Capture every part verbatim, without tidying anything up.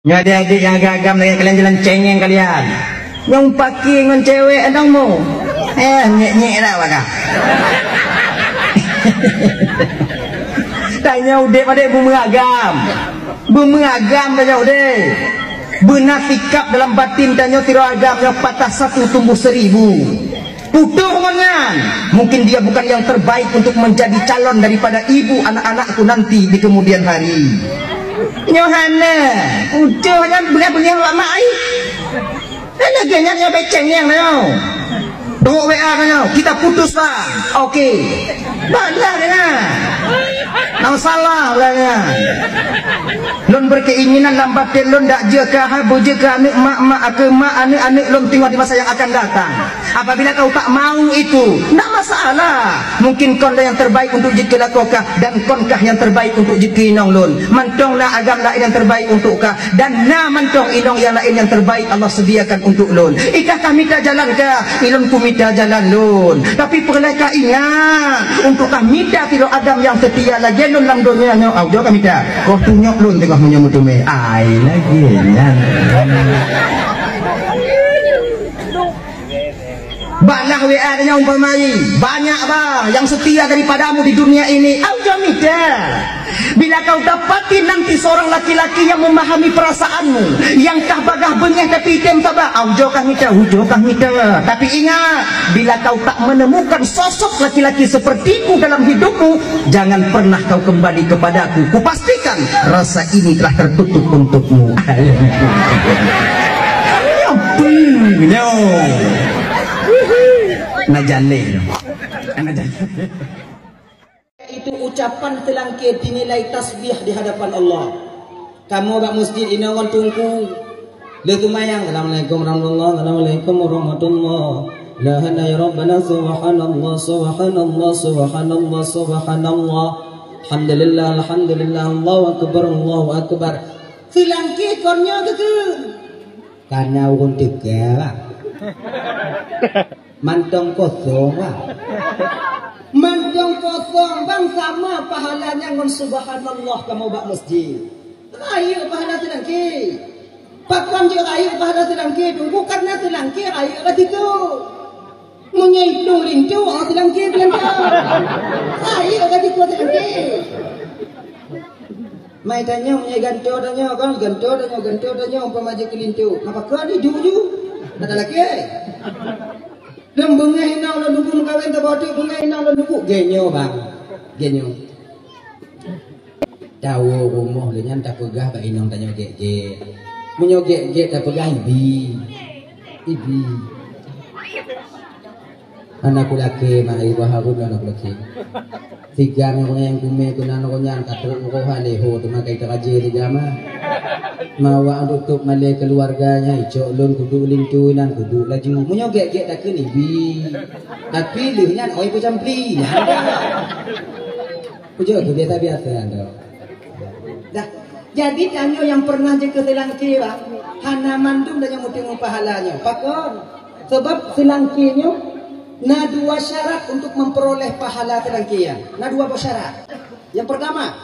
Nyoe adék-adék nyang agam-agam lagèe kalian jalan cengeng kalian. Nyang paké ngon cewek anang mo. Eh, nyek-nyek dah baka. Tanyoe udép adék beumeugam. Beumeugam tanyoe udép. Beuna sikap dalam batin tanyoe sidroe agam nyoe patah satu tumbuh seribu. Putôh ngon nyan, mungkin dia bukan yang terbaik untuk menjadi calon daripada ibu anak-anakku nanti di kemudian hari. Nyoe hana, putôh nyan beungèh-beungèh awak mak ai. Kan lagèe nyan nyoe beceng nyang nyoe. Tengok W A ka nyoe, kita putus, Bang. Oke. Balah dengan. Nang salah ulah nyan. Lôn berkeinginan lam batin lôn dak jeuet keu ha, beujeuet keu aneuk mak, mak keu mak, aneuk-aneuk lôn teungoh di masa yang akan datang. Apabila kau tak mau itu, ndak masalah. Mungkin kon lah yang terbaik untuk jeuet keu lakoe kah dan kon kah yang terbaik untuk jeuet keu inong lôn. Mantong na agam laén yang terbaik untuk kah dan na mantong inong yang laén yang terbaik Allah sediakan untuk lôn. Ikah kah mita jalan kah, ilôn kumita jalan lôn. Tapi peureulèe kah ingat, untuk kah mita sidroe agam nyang seutia lagèe lôn lam donya nyoe, au jok kah mita. Kah tunyok lôn teungoh meunyoe meuteumé. Ai lagèe nyan. Balah W A tanyoe umpama jih, banyak bah yang setia daripadamu di dunia ini. Au jok mita. Bila kau dapati nanti seorang laki-laki yang memahami perasaanmu, yang kah bagaih beungèh tapi item saba, au jok kah mita, au jok kah mita. Tapi ingat, bila kau tak menemukan sosok laki-laki sepertiku dalam hidupmu, jangan pernah kau kembali kepadaku. Kupastikan rasa ini telah tertutup untukmu. Apa nyoe? Na jaleh. Na jaleh. Itu ucapan teulangké dinilai tasbih di hadapan Allah. Kamoe bak masjid inong ngon teungku. Lheuh seumayang, "Assalamualaikum warahmatullah, assalamualaikum warahmatullah. La ilaha illa Rabbana, subhanallah, subhanallah, subhanallah, subhanallah. Alhamdulillah, alhamdulillah, Allahu akbar, Allahu akbar." Teulangké kon nyoe geukheun. Kana ureueng teuka, Bang. Mantong kosong, Bang. Mantong kosong, Bang, sama pahalanya ngon subhanallah kamoe bak masjid. Rayeuk pahala teulangké. Pakon jeuet rayeuk pahala teulangké tu? Bukan na teulangké rayeuk ka siku. Meunyoe itu linto, oh, teulangké, teulangké. Rayeuk ka siku teulangké. Mai tanyoe, meunyoe gantoe tanyoe, kan? Gantoe tanyoe, gantoe tanyoe, umpama jeuet keu linto. Napa keu ni ju-ju? Ada lagi. Lôn beungèh inong lôn duku meukawen, tabôh teuk beungèh inong lôn duku. Gèt nyoe, Bang. Gèt nyoe. Tawoe rumoh lé nyan tapeugah bak inong tanyoe gèt-gèt. Meunyoe gèt-gèt tapeugah ibi. Ibi. Aneuk lakèe mak ibu harun aneuk lakèe. Tiga nyoe nyang kumè keunan nyoe nyan ka trok nyoe ha lé ho teuma kai teuraje tiga mah. Mawak untuk malèe keuluwarga nyan icok lôn kuduek linto inan kuduek laju. Meunyoe gèt-gèt takheun ibi. Tapi lheueh nyan oi peucampli. Nyan. Ujok tu biasa-biasa nyan tu. Dah. Jadi tanyoe nyang pernah jeuet keu seulangké, Bang, hana mandum tanyoe meuteumé pahala nyoe. Pakon? Sebab seulangké nyoe na dua syarat untuk memperoleh pahala seulangké nyan. Na dua boh syarat. Yang pertama,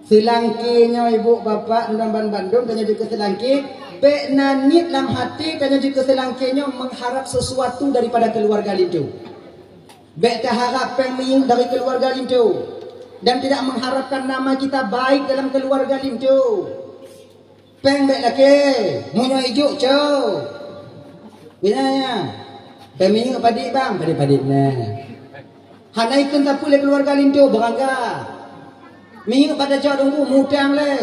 seulangké nyoe, ibu, bapak, dan bandum tanyoe jeuet keu seulangké, bèk na niet lam até tanyoe jeuet keu seulangké nyoe mengharap sesuatu daripada keluarga linto. Bèk taharap péng minyeuk dari keluarga linto dan tidak mengharapkan nama kita baik dalam keluarga linto. Péng bèk lakèe, meunyoe ijok cok. Geunya, ya. Péng minyeuk padit, Bang, padit-padit na. Hana ikheun sapeue lé keluarga linto, beurangga. Minyeuk pada cok dongku mutang lé.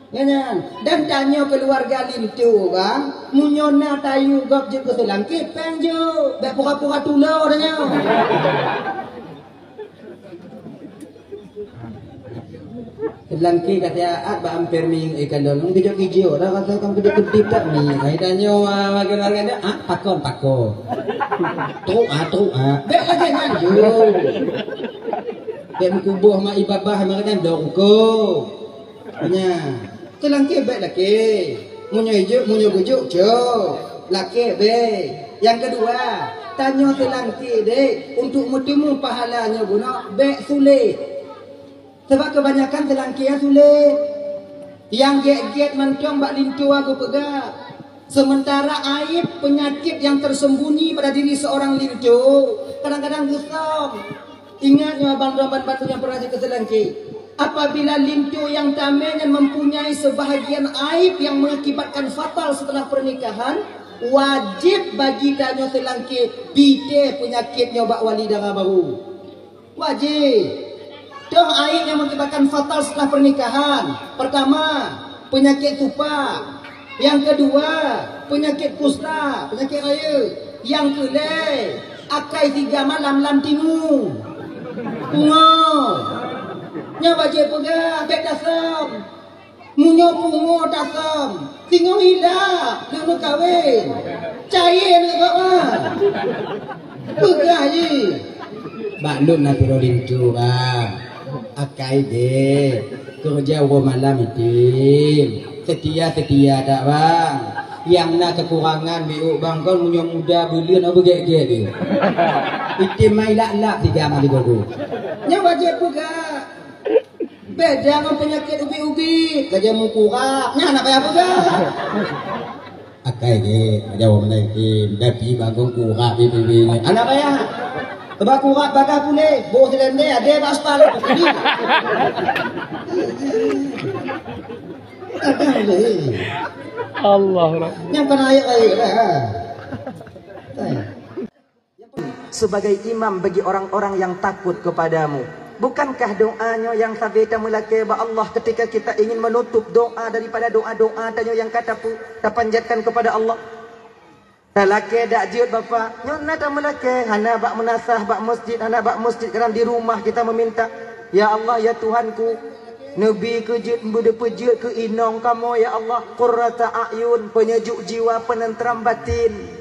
Nyan, nyan. Dan tanyoe keuluwarga linto, Bang, meunyoe na tayue gob jeuet keu seulangké, péng jeuet. Bèk pura-pura tulo tanyoe. Seulangké ka siat bak ampèr minyeuk ié kalon. Geujok-geujok dah rasa kan keudip-keudip that minyeuk. Hai tanyoe, ah, keuluwarga nyan, ah, pakon, pakon. Trok, ah, trok, ah. Bèk lagèe nyan, jeuet. Bèk meukuboh mak ié babah, mak nyan dok uko. Nyan, seulangké bèk lakèe. Meunyoe ijok, meunyoe geujok, jok. Lakèe bèk. Nyang keudua, tanyoe seulangké deh, untuk meuteumé pahala nyoe bunoe, bèk sulet. Sabab keubanyakan seulangké nyan sulet. Nyang gét-gét mantong bak linto geupeugah. Sementara aib, penyakit yang tersembunyi pada diri seorang linto, kadang-kadang geusöm. Ingat nyoe, abang droe bandum nyang pernah jikeuseulangké. Apabila linto nyang tamé nyan mempunyai sebahagian aib yang mengakibatkan fatal setelah pernikahan, wajib bagi tanyoe seulangké bidé peunyakét nyoe bak wali dara barô. Wajib. Toh aib yang mengakibatkan fatal setelah pernikahan. Pertama, penyakit tupa. Yang kedua, penyakit kusta, penyakit raya. Yang keulhèe, akai tiga malam lam timu. Pungo. Nyoe wajib peugah, bèk tasöm. Meunyoe pungo tasöm, singoh ilak lheueh meukawen. Cayée aneuk gob, ah. Peugah jih. Bak lôn na sidroe linto, bang. Akai deh. Keureuja uroe malam item. Seutia-seutia that, bang. Nyang na keukurangan miôk, bang, kon meunyoe muda buleuen, oh, beugét-gét deh. Item mai lap-lap tiga mali gogo. Nyoe wajéb peugah. Beda ngon peunyakét ubit-ubit, lagèe mukurak, nyan hana payah peugah. Akai jih, lagèe awak meunai khem, tapi bagong kurak pipi nyan. Hana payah. Teuba kurak bagah puléh, boh silendé, adé bak aspal. Allah. Nyang kana ayat-ayat lah. Sebagai imam bagi orang-orang yang takut kepadamu. Bukankah doa nyoe nyang sabe tameulakée bak Allah ketika kita ingin menutup doa daripada doa-doa tanyoe nyang ka tapu-, tapanjatkan kepada Allah? Talakée dak jeuet, Bapak? Nyoe na tameulakée, hana bak meunasah bak masjid, hana bak masjid, kadang di rumah kita meminta, "Ya Allah, ya Tuhanku, neubi keu jeuet, beudeupeujeuet keu inong kamoe, ya Allah, qurrata a'yun, peunyejuk jiwa, peunenteram batin."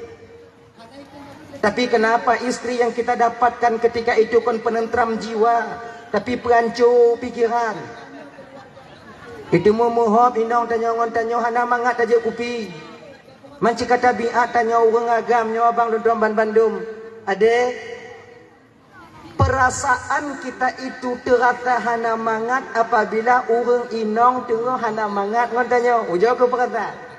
Tapi kenapa istri yang kita dapatkan ketika itu kon peunenteram jiwa, tapi peuhanco pikeran? Itu meumuhop inong tanyoe ngon tanyoe hana mangat tajok kupi. Mancika tabiat tanyoe ureuëng agam nyoe abang lôn tuan ban bandum. Adé, perasaan kita itu terasa hana mangat apabila ureuëng inong teungoh hana mangat ngon tanyoe. Ujoe keu perasaan.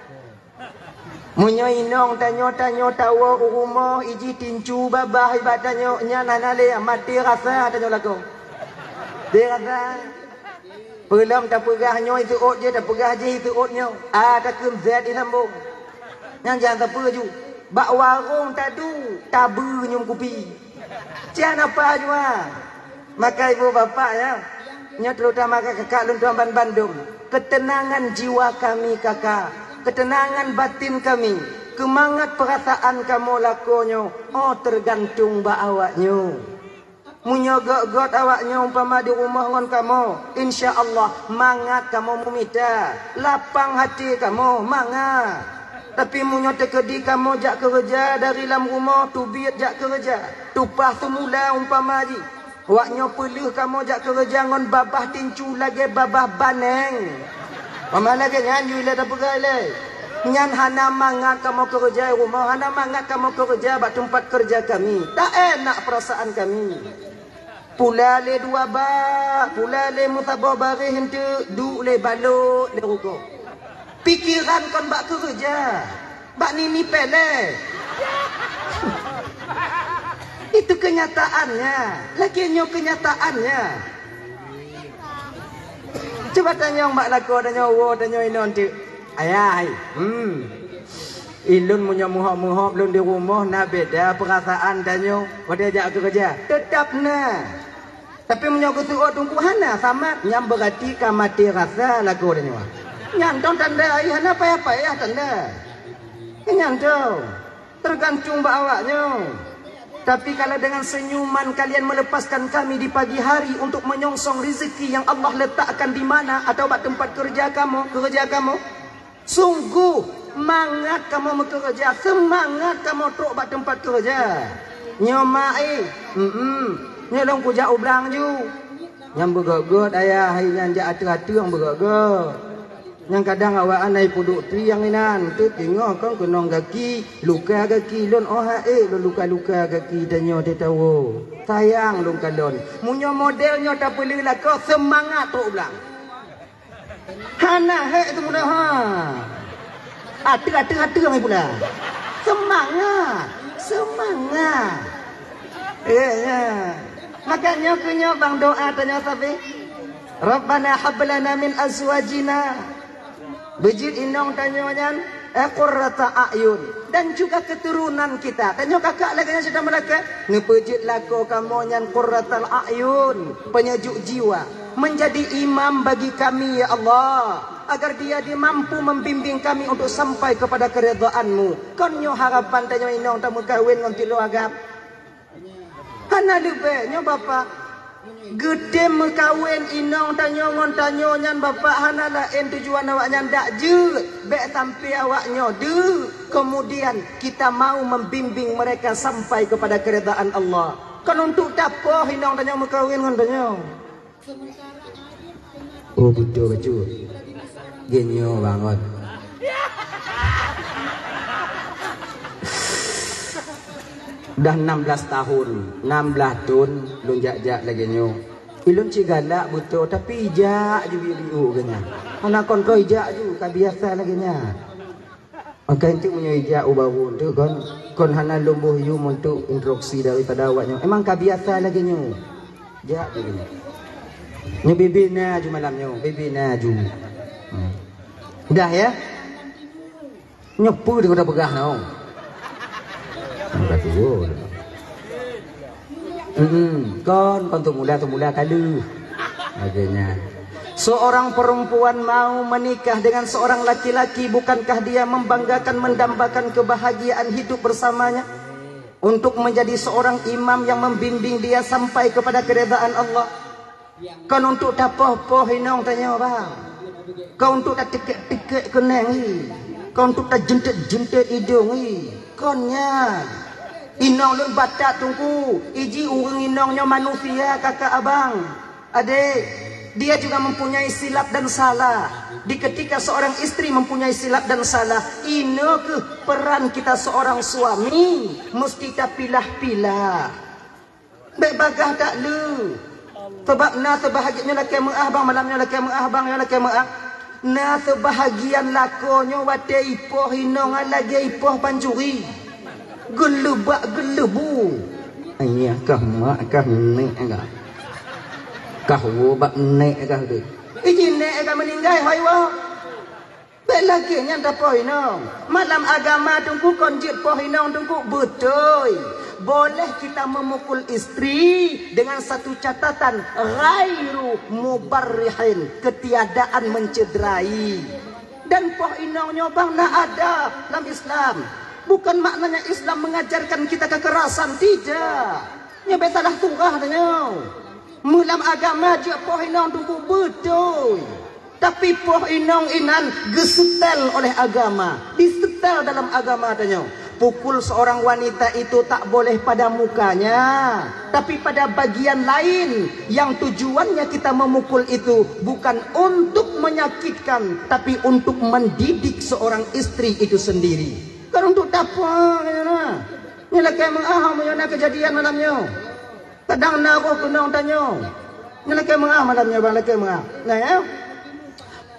Meunyoe inong tanyoe, tanyoe tawoe u rumoh, ijih tincu babah ibat tanyoe, nyan hana lé, maté rasa tanyoe lakoe. Maté rasa. Peulom tapeugah nyoe iseuôt jih, tapeugah jih iseuôt nyoe. A takheun zat isambong. Nyan jih sapeue ju. Bak warong tadu, tabeue nyoe kupi. Cit hana peue jua. Maka ibu bapak ya, nyoe terutama kakak lôn tuan ban bandum, ketenangan jiwa kami kakak, ketenangan batin kami, keumangat peurasaan kamoe lakoe nyoe, oh teugantung bak awak nyoe. Meunyoe göt-göt awak nyoe umpama di rumoh ngon kamoe, insya Allah mangat kamoe meumita, lapang até kamoe mangat. Tapi meunyoe teukeudi kamoe jak keureuja dari lam rumoh, teubiet jak keureuja, tupah seumula umpama jih, wak nyoe peuleueh kamoe jak keureuja ngon babah tincu lagée babah baneng. Mama lagée nyan ju ilée tapeugah ilée. Nyan hana mangat kamoe keureuja i rumoh, hana mangat kamoe keureuja bak teumpat keureuja kami. Tak enak peurasaan kami. Pula lé dua bak, pula lé meusaboh baréh eunteuk, duek lé balot lé rugoe. Pikeran kon bak keureuja, bak nini péléh. Itu kenyataannya. Lagée nyoe kenyataannya. Cuba tanyong bak lakoe tanyoe, woe tanyoe inoe eunteuk. Ayah, hmm. Ilôn meunyoe muhop-muhop lôn di rumoh na beda peurasaan tanyoe watée jak keureuja. Teutap na. Tapi meunyoe geuseuôt teungku hana samat, nyan beurati ka maté rasa lagoe tanyoe. Nyan dong tanda ai hana payah-payah tanda. Nyan dong. Tergantung bak awak nyoe. Tapi kalau dengan senyuman kalian melepaskan kami di pagi hari untuk menyongsong rezeki yang Allah letakkan di mana atau bak tempat kerja kamu, kerja kamu, sungguh mangat kamu meukeureuja, seumangat kamu trok bak teumpat keureuja. Nyoe mak eh, mm nyoe lôn kujak u blang ju. Nyang beugöt-göt ayah hai nyan jak ateueh-ateueh nyang beugöt-göt. Nyang kadang awak anai peuduek tieng inan, teuk teungoh kon keunong gaki, luka gaki lôn oh ha ék lôn luka-luka gaki tanyoe teuh tawoe. Sayang lôn kalon. Meunyoe model nyoe tapeuleueh lakoe seumangat trok u blang. Hana hek itu mudah ha. Ateuh-ateuh-ateuh mai pula. Semangat, semangat. Eh, ya. Makanya keuh nyoe bang doa tanyoe sabe. Rabbana hab lana min azwajina. Beujeuet inong tanyoe nyan, eh, qurrata a'yun, dan juga keturunan kita. Tanyoe kakak lagèe nyan sidang meulakat, neupeujeuet lakoe kamoe nyan qurratal a'yun, penyejuk jiwa, menjadi imam bagi kami, ya Allah, agar dia, dia mampu membimbing kami untuk sampai kepada keridhaan-Mu. Kon nyoe harapan tanyoe inong tameukawen ngon tiloe agam. Hana leubeh nyoe, Bapak. Geutem meukawen inong tanyoe ngon tanyoe nyan, Bapak, hana laén tujuan awaknyan dak jeuet, bèk sampai awaknyoe deuk. Kemudian kita mau membimbing mereka sampai kepada keridhaan Allah. Kon untuk tapoh inong tanyoe meukawen ngon tanyoe. Oh, beutôi bacut. Geunyoe bangon. Dah enam belas tahun, enam belas thon lôn jak-jak lagèe nyoe. Ilôn cit galak beutôi, tapi ijak ju biuk-biuk geuh nyan. Hana kon keu ijak ju, ka biasa lagèe nyan. Maka enteuk meunyoe ijak u baru enteuk kon, kon hana lôn boh yum untuk instruksi daripada awak nyoe. Emang ka biasa lagèe nyoe. Jak lagèe nyoe. Nyoe bibi na ju malam nyoe, bibi na ju. Hmm. Dah ya? Nyoe peue teuka peugah nyoe. Ka tuwo. Hmm, kon, kon teumula-teumula ka lheueh. Lagèe nyan. Seorang perempuan mau menikah dengan seorang laki-laki, bukankah dia membanggakan, mendambakan kebahagiaan hidup bersamanya? Untuk menjadi seorang imam yang membimbing dia sampai kepada keridhaan Allah. Kon untuk tapoh-poh inong tanyoe, bang. Kon untuk tatikek-tikek keuneng, ih. Kon untuk tajeuntet-jeuntet idong, ih. Kon nyan. Inong lôn batat, Teungku. Iji ureueng inong nyoe manusia, kakak abang. Adek, dia juga mempunyai silap dan salah. Di ketika seorang istri mempunyai silap dan salah, inoe keuh peran kita seorang suami, mesti tapilah-pilah. Bèk bagaih that le. Sabab na seubahagian nyoe lakèe meu'ah bang, malam nyoe lakèe meu'ah bang, nyoe lakèe meu'ah. Na seubahagian lakoe nyoe watèe ipoh inong lagèe ipoh pancuri. Geuleubak geuleubu. Ayah kah mak kah nek kah. Kah woe bak nek kah deh. Iji nek kah meuninggai hôi woe. Bèk lagèe nyan tapoh inong. Malam agama Teungku kon jeuet poh inong Teungku, beutôi. Boleh kita memukul istri dengan satu catatan, ghairu mubarrihin, ketiadaan mencederai. Dan poh inong nyoe bang na adab lam Islam. Bukan maknanya Islam mengajarkan kita kekerasan, tidak. Nyoe bèk salah surah tanyoe. Meulam agama jeuet poh inong Teungku, beutôi. Tapi poh inong inan geusetel oleh agama, disetel dalam agama tanyoe. Pukul seorang wanita itu tak boleh pada mukanya, tapi pada bagian lain yang tujuannya kita memukul itu bukan untuk menyakitkan, tapi untuk mendidik seorang istri itu sendiri. Kon untuk tapoh, nyoe na. Nyoe lakèe meu'ah, meunyoe na keujadian malam nyoe. Kadang na roh keunong tanyoe. Nyan lakèe meu'ah malam nyoe bang, lakèe meu'ah. Nah ya.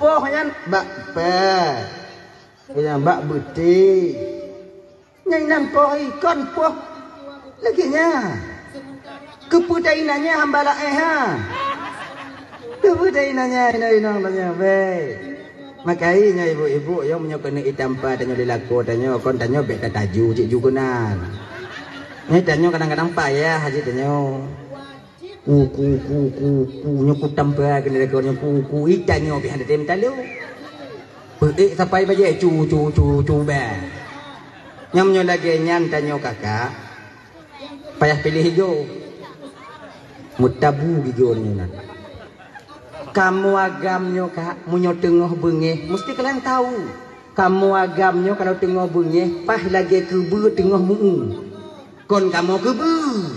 Poh nyan bak pèh. Nyan bak beuti. Nyan inan poh ikon poh. Lagèe nyan. Keupeue ta inan nyan hamba laén ha. Keupeue ta inan nyan, inan-inan tanyoe bèk. Makai nyoe ibu-ibu, nyoe meunyoe keuneuk itampa tanyoe lé lakoe tanyoe, kon tanyoe bèk tataju cit ju keunan. Nyoe tanyoe kadang-kadang payah cit tanyoe. Ku, ku, ku, ku, ku, nyoe kutampa keuneuk lakoe nyoe ku, ku, i tanyoe pih hana tem talo. Peuék sapai bajèe cu, cu, cu, cu bèk. Nyoe meunyoe lagèe nyan tanyoe kakak, payah piléh gigoe. Meutabu gigoe nyoe nan. Kamoe agam nyoe kak, meunyoe teungoh beungéh, musti kalian tahu. Kamoe agam nyoe kalau teungoh beungéh, paih lagèe keubeue teungoh meu-u. Kon kamoe keubeue.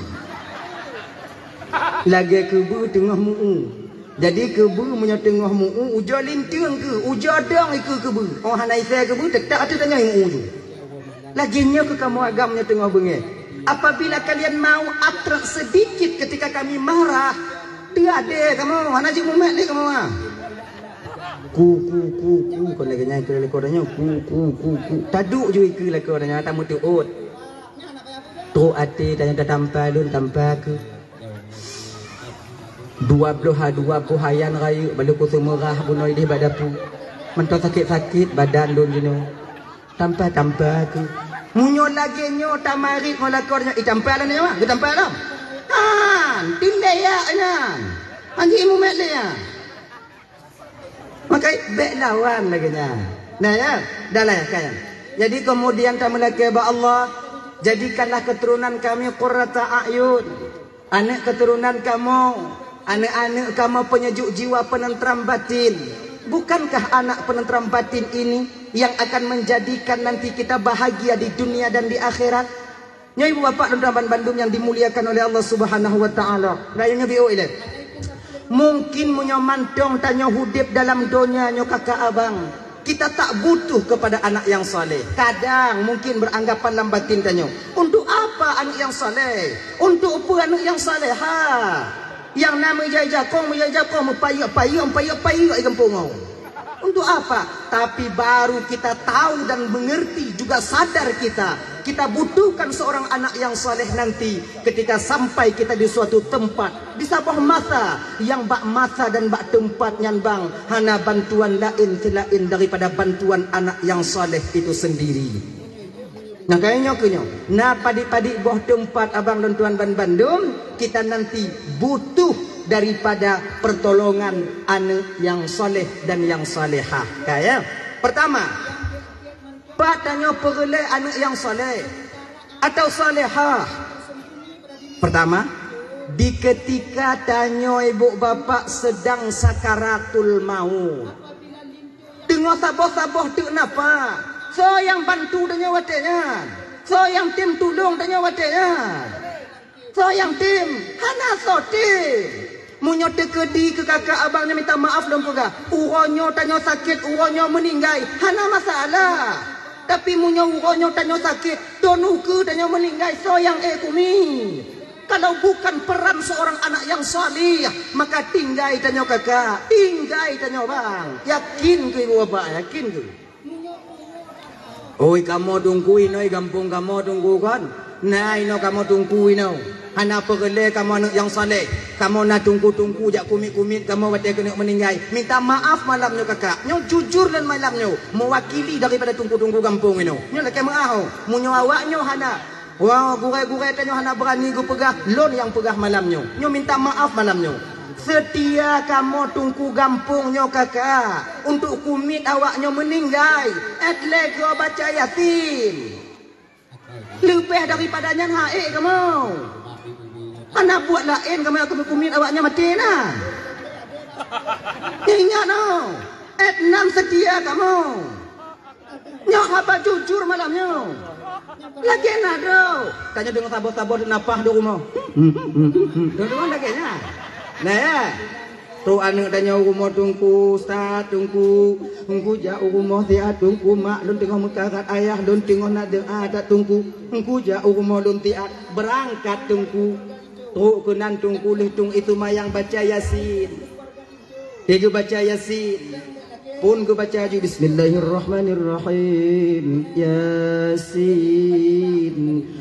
Lagèe keubeue teungoh meu-u. Jadi keubeue meunyoe teungoh meu-u, ujoe linteung keuh, ujoe dong ikeue keubeue. Oh hana isé keubeue, teutap ateueh tanyoe meu-u ju. Lagèe nyoe keuh kamoe agam nyoe teungoh beungéh. Apabila kalian mau atrok sedikit ketika kami marah, teuadé kamoe, hana jeuet mumet lé kamoe. Ku, ku, ku, ku, kon lagèe nyan keu lakoe tanyoe. Ku, ku, ku, ku. Taduek ju ikeue lakoe tanyoe, tameuteuôt. Trok até tanyoe tatampa lôn, tampa keuh. Dua bloh ha dua boh ayan rayeuk, bak lôn kuseumeurah bunoe idéh bak dapu. Mantong sakét-sakét badan lôn jinoe. Tampa-tampa keuh. Meunyoe lagèe nyoe tamarit ngon lakoe nyoe, itampa lom nyoe, geutampa lom. Han, teuntèe jak nyan. Han jimumet lé nyan. Maka bèk lawan lagèe nyan. Nah ya, dah lah ya, kan. Jadi kemudian tameulakèe bak Allah, jadikanlah keturunan kami qurrata a'yun. Aneuk keturunan kamoe, aneuk-aneuk kamoe penyejuk jiwa, penenteram batin. Bukankah anak penenteram batin ini yang akan menjadikan nanti kita bahagia di dunia dan di akhirat? Nyoe ibu bapak dan teman bandum yang dimuliakan oleh Allah Subhanahu wa taala. Rayeuk nyoe biôh ilèe. Mungkin meunyoe mantong tanyoe udép dalam donya nyoe kakak abang, kita tak butuh kepada anak yang saleh. Kadang mungkin beranggapan lam batin tanyoe, "Untuk apa aneuk nyang saleh? Untuk peue aneuk nyang saleh?" Ha. Nyang na meujai jakong, meujai jakong, meupayeuek-payeuek, meupayeuek-payeuek di gampông nyoe. Untuk apa? Tapi baru kita tahu dan mengerti, juga sadar kita, kita butuhkan seorang anak yang saleh nanti ketika sampai kita di suatu tempat, di saboh masa, nyang bak masa dan bak teumpat nyan bang, hana bantuan laén seulaén daripada bantuan anak nyang saleh itu sendiri. Nah, kaya nyoe keuh nyoe, na padit-padit boh teumpat abang lôn tuan ban bandum, kita nanti butuh daripada pertolongan aneuk nyang saleh dan nyang salehah. Kaya, pertama, pat tanyoe peureulèe aneuk nyang saleh atau salehah? Pertama, di ketika tanyoe ibu bapak sedang sakaratul maut. Teungoh saboh-saboh teuk napa? Soe nyang bantu tanyoe watèe nyan? Soe nyang tem tulông tanyoe watèe nyan? Soe nyang tem? Hana soe tem. Meunyoe teukeudi keu kakak abang nyoe minta maaf lôn peugah, uroe nyoe tanyoe sakét, uroe nyoe meuninggai, hana masalah. Tapi meunyoe uroe nyoe tanyoe sakét, thôn ukeue tanyoe meuninggai, soe nyang ék kumi? Kalau bukan peran seorang anak yang saleh, maka tinggai tanyoe kakak, tinggai tanyoe bang. Yakin keu ibu bapak, yakin keu? Oi, kamoe teungku inoe, gampông kamoe teungku kon. Na inoe kamoe teungku inoe. Hana peureulèe kamoe aneuk nyang saleh. Kamoe na teungku-teungku jak kumiet-kumiet kamoe watèe keuneuk meuninggai. Minta maaf malam nyoe kakak. Nyoe jujur lôn malam nyoe. Meuwakili daripada teungku-teungku gampông inoe. Nyoe lakèe meu'ah oh. Meunyoe awak nyoe hana. Wah, gurèe-gurèe tanyoe hana beurani geupeugah, lôn nyang peugah malam nyoe. Nyoe minta maaf malam nyoe. Seutia kamoe teungku gampông nyoe kakak, untuk kumiet awak nyoe meuninggai, èt lé goe baca Yasin. Leubeh daripada nyan han ék kamoe. Hana buet laén kamoe kumiet-kumiet awak nyoe maté na. Ingat oh, èt nan seutia kamoe. Nyoe haba jujur malam nyoe. Lagèe na droe. Tanyoe deungoe saboh-saboh teuk napah di rumoh. Deungoe lagèe nyan. Nah ya. Trok aneuk tanyoe u rumoh teungku, ustaz teungku. Teungku jak u rumoh siat teungku, mak lôn teungoh meukarat, ayah lôn teungoh na doa that teungku. Teungku jak u rumoh lôn siat, beurangkat teungku. Trok keunan teungku lheuh teungku seumayang baca Yasin. Lheuh geubaca Yasin, phôn geubaca ju, "Bismillahirrahmanirrahim. Yasin,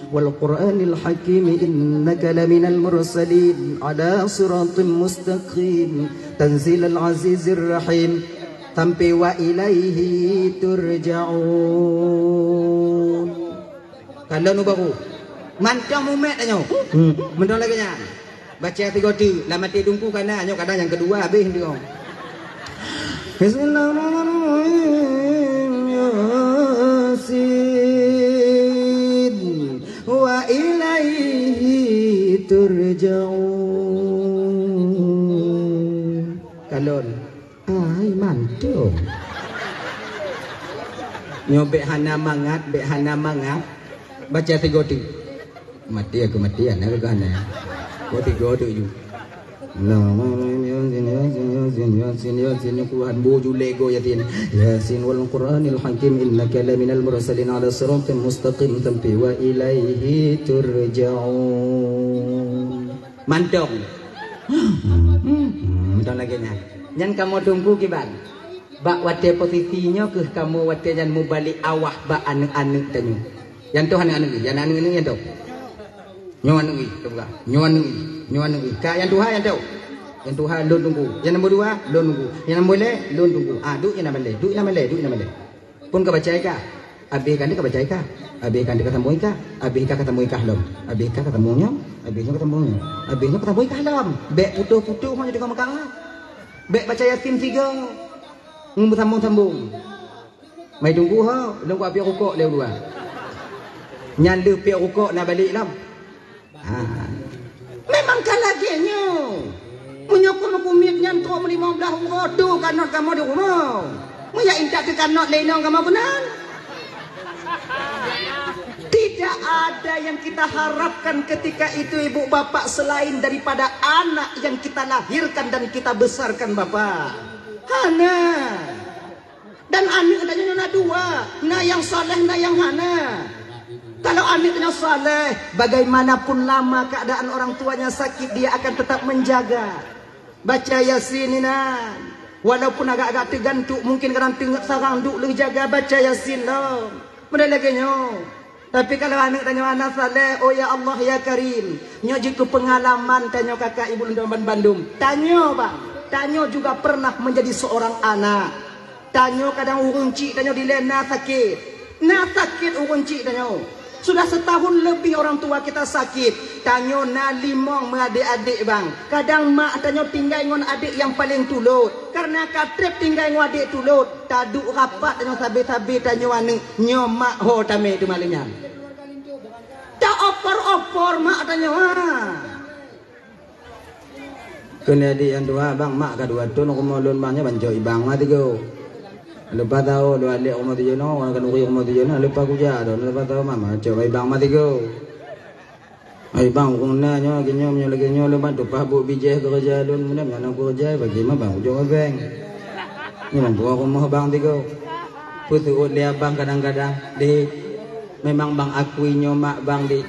wal Qur'anil hakim, innaka laminal mursalin, ala siratim mustaqim, tanzilal azizir rahim, sampai wa ilaihi turja'un." Kalon u baru. Mantong mumet tanyoe. Hmm. Mantong lagèe nyan. Baca tiga tu. Lam até teungku kana, nyoe kadang nyang keudua habéh tu. Bismillahirrahmanirrahim. Yasin. Wa ilaihi turja'un. Kalon. Ai, mantong. Nyoe bèk hana mangat, bèk hana mangat. Baca tiga tu. Mati aku mati, anak aku anak. Kok tiga tu ju. Yasin, Yasin, Yasin, Yasin, Yasin, Yasin, Yasin, Yasin, Yasin, Yasin, wal Qur'anil Hakim, innaka laminal mursalin ala siratim mustaqim, sampai wa ilaihi turja'un. Mantong. Hmm, mantong lagèe nyan. Nyan kamoe teungku kiban. Bak watée posisi nyoe kheueh kamoe watée nyan mubalek awah bak aneuëk-aneuëk tanyoe. Nyang toh aneuëk-aneuëk, nyang aneuëk-aneuëk nyang toh. Nyoe aneuëk, nyoe aneuëk, nyoe aneuëk. Ka nyang tuha nyang toh. Nyang tuha lôn tunggu. Nyang nombor dua lôn tunggu. Nyang nombor lhée lôn tunggu. Ah, duek nyang na balée, duek nyang na balée, duek nyang na balée. Pun ka baca ka. Abéh kan ka baca ka. Abéh kan ka sambung ka. Abéh ka ka sambung ka lom. Abéh ka ka sambung nyoe. Abéh nyoe ka sambung nyoe. Abéh nyoe ka sambung ka lom. Bék putôh-putôh nyoe di Mekah. Bék baca Yasin tiga. Ngon beusambung-sambung. Mai tunggu ho, lôn kupiôh rukok lé dua. Nyan lheueh piôh rukok na balek lom. Ha. Memang ka lagée nyoe. Meunyoe keuneuk kumiet nyan trok meulimong blaih uroe tu kanot kamoe di rumoh. Meunyoe intat teukanot lé inong kamoe keunan. Tidak ada yang kita harapkan ketika itu ibu bapak selain daripada anak yang kita lahirkan dan kita besarkan, Bapak. Hana. Dan aneuëk tanyoe na dua, na nyang saleh, na nyang hana. Kalau aneuëk tanyoe saleh, bagaimanapun lama keadaan orang tuanya sakit, dia akan tetap menjaga. Baca Yasin inan. Walaupun agak-agak teugantuk, mungkin kadang teungeut sarang duek lheueh jaga baca Yasin lom. Model lagée nyoe. Tapi kalau aneuëk tanyoe hana saleh, oh ya Allah ya Karim, nyoe jeuet keu peungalaman tanyoe kakak ibu lôn ban bandum. Tanyoe bang, tanyoe juga pernah menjadi seorang anak. Tanyoe kadang ureuëng chik tanyoe dilée na sakét. Na sakét ureuëng chik tanyoe. Sudah setahun lebih orang tua kita sakit. Tanyoe na limong meuadék-adék bang. Kadang mak tanyoe tinggai ngon adék nyang paleng tulot. Karena ka treb tinggai ngon adék tulot, taduek rapat tanyoe sabe-sabe tanyoe aneuëk, nyoe mak ho tamé teuma lé nyan. Ta opor-opor mak tanyoe ha. Keuneuk di nyang dua bang mak ka dua thon rumoh lôn bang nyoe ban cok ibang mah tigo. Leupah tahu dua lek rumoh tujoh nyoe, orang kanuri rumoh tujoh nyoe, leupah kuja tu, leupah tahu mama cok ibang mah tigo. Ai bang, ureuëng na nyoe, lagée nyoe, meunyoe lagée nyoe, lôn bantu paih buet bijéh keureuja lôn, meunyoe hana keureuja, bagaimana bang ujong abeng? Nyoe bang, buah rumoh bang tigo. Peuseuôt lé abang kadang-kadang, deh, memang bang akui nyoe mak bang deh,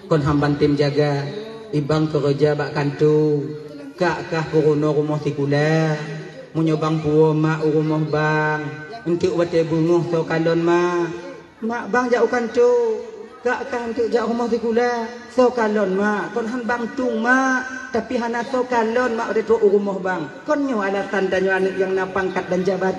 kon hamba tem jaga, ibang keureuja bak kanto, kak kah peurunoe rumoh sikula, meunyoe bang puwoe mak u rumoh bang, enteuk watée beungoh soe kalon mak. Mak bang jak u kanto, kak kah enteuk jak rumoh sikula. Soe kalon mak, kon han bang tueng mak, tapi hana soe kalon mak watée trok u rumoh bang. Kon nyoe alasan tanyoe aneuëk nyang na pangkat dan jabat.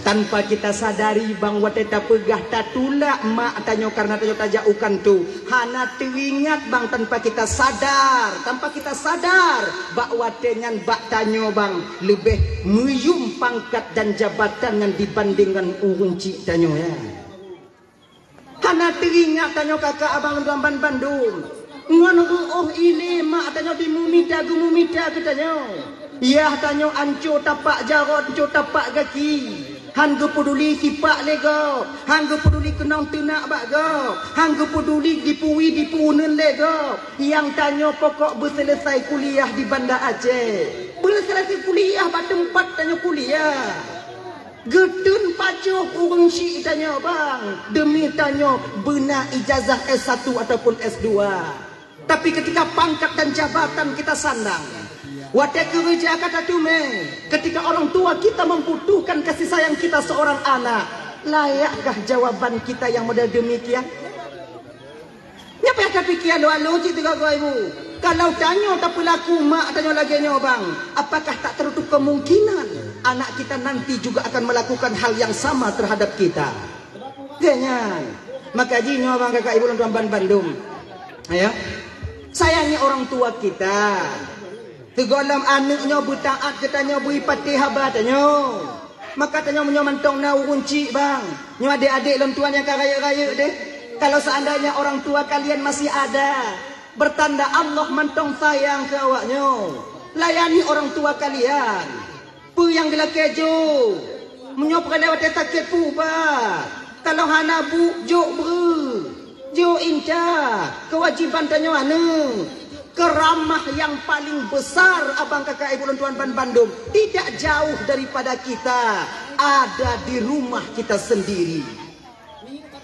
Tanpa kita sadari bang watée tapeugah tatulak mak tanyoe karena tanyoe tajak u kanto. Hana teuingat bang tanpa kita sadar, tanpa kita sadar bak watée nyan bak tanyoe bang leubeh meuyum pangkat dan jabatan nyan dibandingkan ureuëng chik tanyoe ya. Hana teuingat tanyoe kakak abang lôn ban bandum. Ngon reuôh ilée mak tanyoe dimumita geumumita keu tanyoe. Yah tanyoe anco tapak jarot, anco tapak gaki. Han geupeuduli sipak lé gob, han geupeuduli keunong teunak bak gob, han geupeuduli dipui dipeuuneun lé gob. Nyang tanyoe pokok beuseuleusai kuliah di Banda Aceh. Beuseuleusai kuliah bak teumpat tanyoe kuliah. Geuteun pajoh ureuëng chik tanyoe bang, deumi tanyoe beuna ijazah S satu ataupun S dua. Tapi ketika pangkat dan jabatan kita sandang, watée keureuja ka tateumé, ketika orang tua kita membutuhkan kasih sayang kita seorang anak, layakkah jawaban kita yang model demikian? Nyan payah tapiké alo-alo cit teuga ibu. Kalau tanyoe tapeulaku mak tanyoe lagée nyoe bang, apakah tak tertutup kemungkinan anak kita nanti juga akan melakukan hal yang sama terhadap kita? Geuh nyan. Maka jih nyoe bang kakak ibu lôn tuan ban bandum. Ya. Sayangi orang tua kita. Sigohlom aneuëk nyoe beutaát keu tanyoe bri patéh haba tanyoe. Maka tanyoe meunyoe mantong na ureuëng chik bang, nyoe adék-adék lôn tuan nyang ka rayeuk-rayeuk deh. Kalau seandainya orang tua kalian masih ada, bertanda Allah mantong sayang keu awak nyoe. Layani orang tua kalian. Peue nyang geulakée jok? Meunyoe peureulée watée sakét peuubat, kalau hana buet jok breueh, jok intat, keuwajéban tanyoe aneuëk. Keuramah nyang paleng besar abang kakak ibu lôn tuan ban bandum tidak jauh daripada kita, ada di rumah kita sendiri.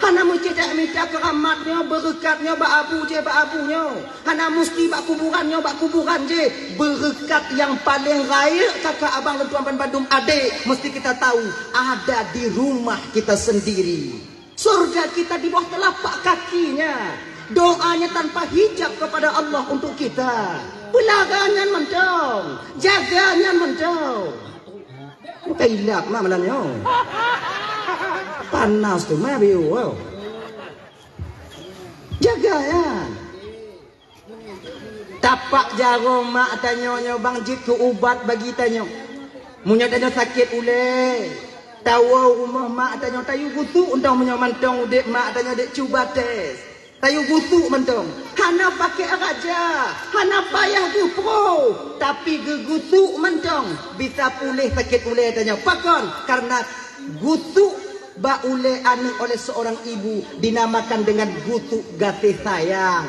Hana meucit mita keuramat nyoe, beureukat nyoe bak abu jih, bak abu nyoe. Hana musti bak kuburan nyoe, bak kuburan jih. Beureukat nyang paleng rayeuk kakak abang lôn tuan ban bandum adek, mesti kita tahu ada di rumah kita sendiri. Surga kita di bawah telapak kakinya. Doanya tanpa hijab kepada Allah untuk kita. Peulaga nyan mantong, jaga nyan mantong. Bukan ilap mak malam nyoe. Panas tu mah biu. Jaga ya. Tapak jaroe mak tanyoe nyoe bang jeuet keu ubat bagi tanyoe. Meunyoe tanyoe sakét ulée, tawoe rumoh mak tanyoe tayue gusuk, entong meunyoe mantong udeb mak tanyoe dek cuba tes. Tayue gusuk mantong. Hana pakai raja, hana payah geupro, tapi geugusuk mantong bisa puléh sakét ulée tanyoe. Pakon? Karena gusuk bak ulée aneuk oleh seorang ibu dinamakan dengan gusuk gaséh sayang.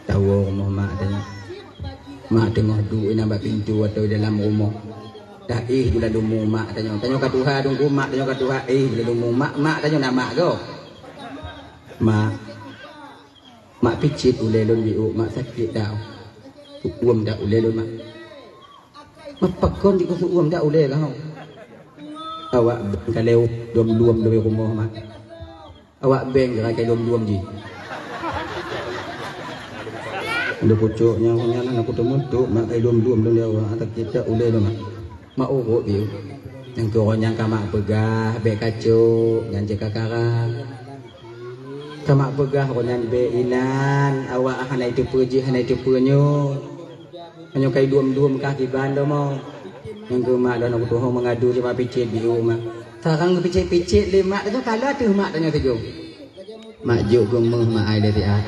Tawoe rumoh mak tanyoe. Mak teungoh duek inan bak pintoe atau dalam rumoh. Dah éh gula lumu mak tanyoe. Tanyoe ka tuha dungku mak tanyoe ka tuha éh gula lumu mak, mak tanyoe na mak goe. Mak, mak picit ulée lôn biu mak sakét dak. Uem dak ulée lôn mak. Mak pakon jikeusuem dak ulée kah? Awak kaleu dom-dom lom rumoh mak. Awak beng geurakai lom-lom jih. Ada pucuk nyang nyan aku teumeutuk mak kai lom-lom lom dia awak atak kita ulée lom mak. Mak urut biu. Nyang keu nyang ka mak peugah bek kacok nyan je kakara. Ka mak peugah nyan bek inan awak hana iteupeue jih hana iteupeue nyoe. Meunyoe kai dum-dum kah kiban domo. Nyang keu mak dan aku tuho mengadu je mak picit biu mak. Sarang picit-picit lé mak tanyoe kala teuh mak tanyoe sigoe. Mak jok geumeuh mak ai lé siat.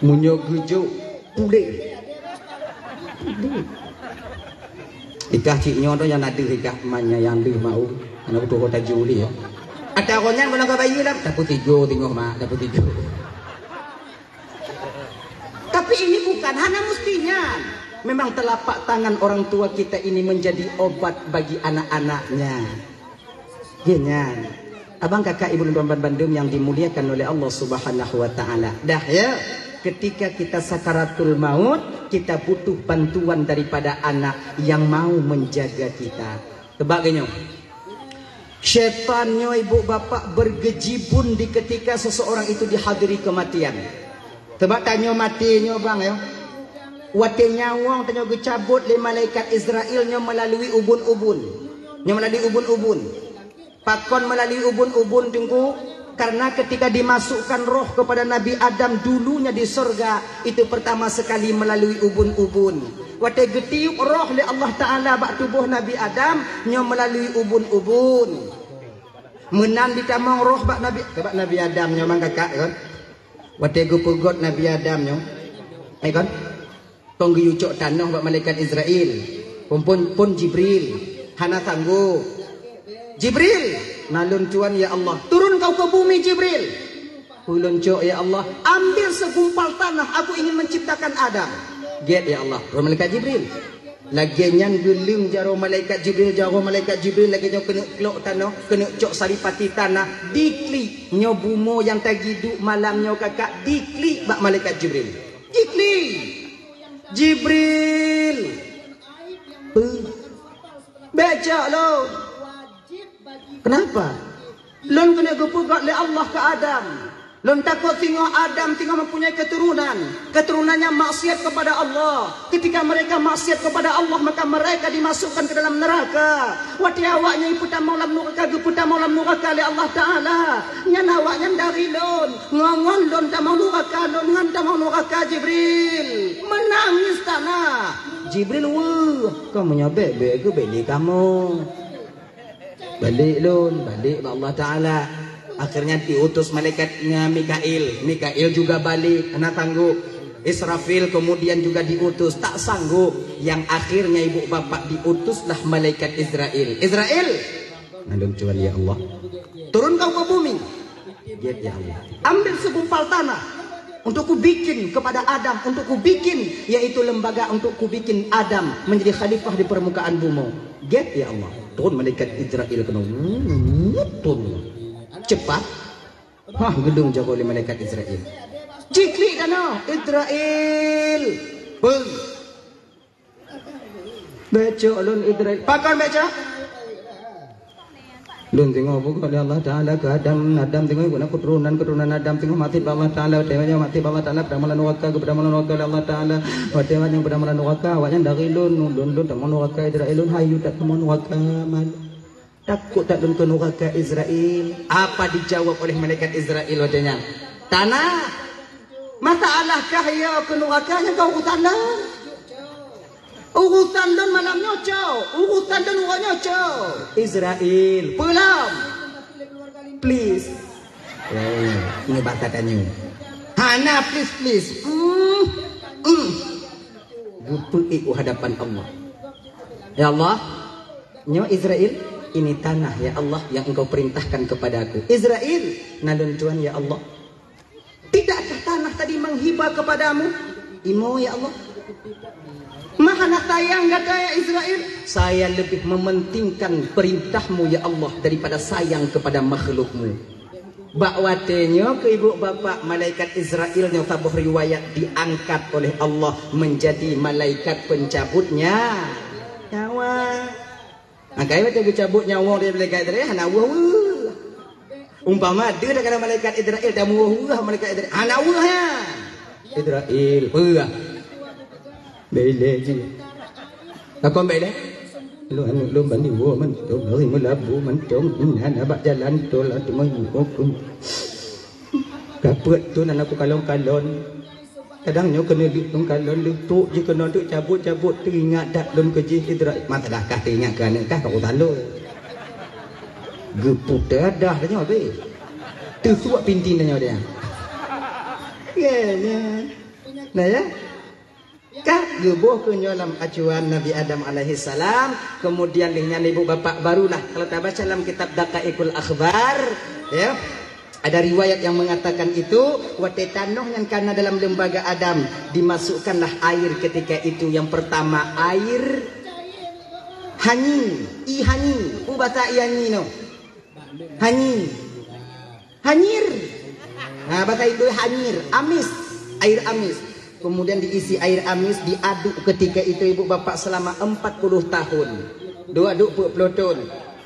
Meunyoe geujok puléh. Ikah cik nyoe tu nyang na deuh ikah manya nyang deuh mau. Anak beutôi kota Juli ya. Ada orang yang kalau kau bayi lah, dapur tiga tengok mak, dapur tiga. Tapi ini bukan hana mestinya. Memang telapak tangan orang tua kita ini menjadi obat bagi anak-anaknya. Geuh nyan. Abang kakak ibu lôn tuan bandum yang dimuliakan oleh Allah Subhanahu wa taala. Dah ya, ketika kita sakaratul maut, kita butuh bantuan daripada anak yang mau menjaga kita. Sebab geuh nyoe. Syaitan nyoe ibu bapak bergejibun di ketika seseorang itu dihadiri kematian. Sebab tanyoe maté nyoe bang ya. Watée nyawöng tanyoe geucabot lé malaikat Israel nyoe melalui ubun-ubun. Nyoe melalui ubun-ubun. Pakon melalui ubun-ubun teungku? Karena ketika dimasukkan roh kepada Nabi Adam dulunya di sorga, itu pertama sekali melalui ubun-ubun. Watée geutiup roh lé Allah Taala bak tuboh Nabi Adam, nyoe melalui ubun-ubun. Meunan ditamong roh bak Nabi, bak Nabi Adam nyoe mang kakak kan. Watée geupeugot Nabi Adam nyoe, eh kan? Kong geuyue cok tanoh bak malaikat Israel. Pun, pun, pun Jibril. Hana sanggup. Jibril, na lôn tuan ya Allah. Turun kau ke bumi Jibril. Ulôn cok ya Allah. Ambil segumpal tanah, aku ingin menciptakan Adam. Get ya Allah. Turun malaikat Jibril. Lagée nyan geuleueng jaroe malaikat Jibril, jaroe malaikat Jibril lagée nyoe keuneuk klok tanoh, keuneuk cok saripati tanah, diklik nyoe bumoe nyang tagiduek malam nyoe kakak diklik bak malaikat Jibril. Diklik. Jibril. Beuh. Becok lôn. Kenapa? Lôn keuneuk geupeugah lé Allah keu Adam. Lôn takot singoh Adam singoh mempunyai keturunan. Keturunan nyang maksiat kepada Allah. Ketika mereka maksiat kepada Allah, maka mereka dimasukkan ke dalam neraka. Watée awaknyan ipeutamong lam nuraka, geupeutamong lam nuraka lé Allah Taala. Nyan awaknyan dari lôn. Ngon-ngon lôn tamong nuraka, lôn ngon tamong nuraka Jibril. Meunangis tanah. Jibril, "Weueh, kamoe nyoe bèk-bèk geubèk lé kamoe." Balik lôn, balik bak Allah Taala. Akhirnya diutus malaikat Mikail. Mikail juga balik, hana sanggup. Israfil kemudian juga diutus, tak sanggup. Yang akhirnya ibu bapak diutuslah malaikat Israel. Israel, na lôn tuan ya Allah. Turun kau ke bumi. Giat ya Allah. Ambil segumpal tanah. Untuk kubikin kepada Adam, untuk kubikin, yaitu lembaga untuk kubikin Adam menjadi khalifah di permukaan bumi. Gét, ya Allah. Turun malaikat Izrail keunoe. Turun. Cepat. Hah, geudong jaroe lé malaikat Izrail. Jiklik danoe, Izrail. Beuh. Bék cok lôn Izrail. Pakon bék cok? Lôn teungoh beugoe lé Allah Taala keu Adam, Adam teungoh guna keuturonan, keuturonan Adam teungoh maté bak Allah Taala, watée nyan maté bak Allah Taala, peutamong lam nuraka, geupeudamong lam nuraka lé Allah Taala. Watée nyan peudamong lam nuraka, awaknyan dari lôn, lôn, lôn tamong nuraka, Izrail lôn hayu that tamong nuraka, mal. Takot that lôn keu nuraka Izrail. Apa dijawab oleh malaikat Izrail watée nyan? Tanah. Masalahkah ya keu nuraka nyang ka urusan lôn? Urusan lôn malam nyoe, cok. Urusan lôn uroe nyoe, cok. Izrail, peue lom? Please. Eh, ini bahasa tanyoe. Hana please, please. Hmm. Hmm. Geupeuék u hadapan Allah. Ya Allah, nyoe Izrail, ini tanah, ya Allah, yang Engkau perintahkan kepadaku. Izrail, na lôn tuan, ya Allah. Tidakkah tanah tadi menghibah kepadamu? Imo, ya Allah. Mahana sayang gata, ya Izrail. Saya lebih mementingkan perintahmu, ya Allah, daripada sayang kepada makhlukmu. Bak watée nyoe keu ibu bapak, malaikat Izrail nyoe saboh riwayat diangkat oleh Allah menjadi malaikat pencabut nya-, nyawa. Angkai watée geucabut nyawa lé malaikat Izrail hana weueh-weueh. Umpama deuh takana malaikat Izrail, tamuweueh-weueh malaikat Izrail, hana weueh nyan. Izrail, peugah. Bèk ilèe jih. Pakon bèk ilèe? Lôn aneuk lôn bani woe mantong, lari meulabu mantong, inan abak jalan tol, teuma ibu pun. Ka peuet thon aneuk kalon-kalon. Kadang nyoe keuneuk lheueh lôn kalon, lheueh trok jih keunoe teuk cabot-cabot, teuingat that lôn keu jih Izrail. Masalah kah teuingat keu aneuk kah, ka urusan lôn. Geuputa dah tanyoe beh. Teusuak pinting tanyoe dia. Ya, ya. Nah, ya. Ka geuboh keu nyoe lam acuan Nabi Adam alaihissalam, kemudian lheueh nyan ibu bapak barulah, kalau tabaca lam kitab Daqaiqul Akhbar, ya, ada riwayat yang mengatakan itu, watèe tanoh nyan kana dalam lembaga Adam, dimasukkanlah air ketika itu, yang pertama air hanyi, i hanyi, peue basa i hanyi nyoe? Hanyi. Hanyir. Nah, bahasa Indo hanyir, amis, air amis. Kemudian diisi air amis, diaduk ketika itu ibu bapak selama empat puluh tahun. Diaduk peuet puluh thon.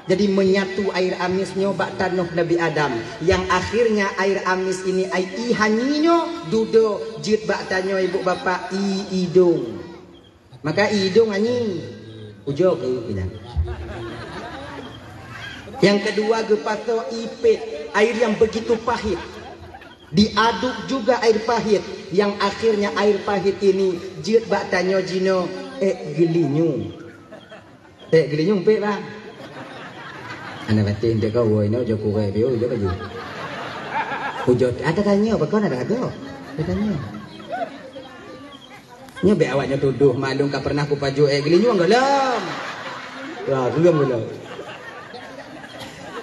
Jadi menyatu air amis nyoe bak tanoh Nabi Adam. Yang akhirnya air amis ini, ai i hanyi nyoe dudoe jeuet bak tanyoe ibu bapak i idong. Maka idong hanyi. Ujoe keu nyan. Yang kedua geupasoe ipét, air yang begitu pahit. Diaduk juga air pahit, yang akhirnya air pahit ini jeuet bak tanyoe jinoe èk geulinyueng. Èk geulinyueng pét, bang. Aneuk batin teuka woe inoe ujoe kurèe piôh ujoe baju. Ujoe ada tanyoe, pakon ada agoe. Ada tanyoe. Nyoe bèk awak nyoe tudoh, maklum ka pernah kupajoh èk geulinyueng gohlom. Wah, reuem gohlom.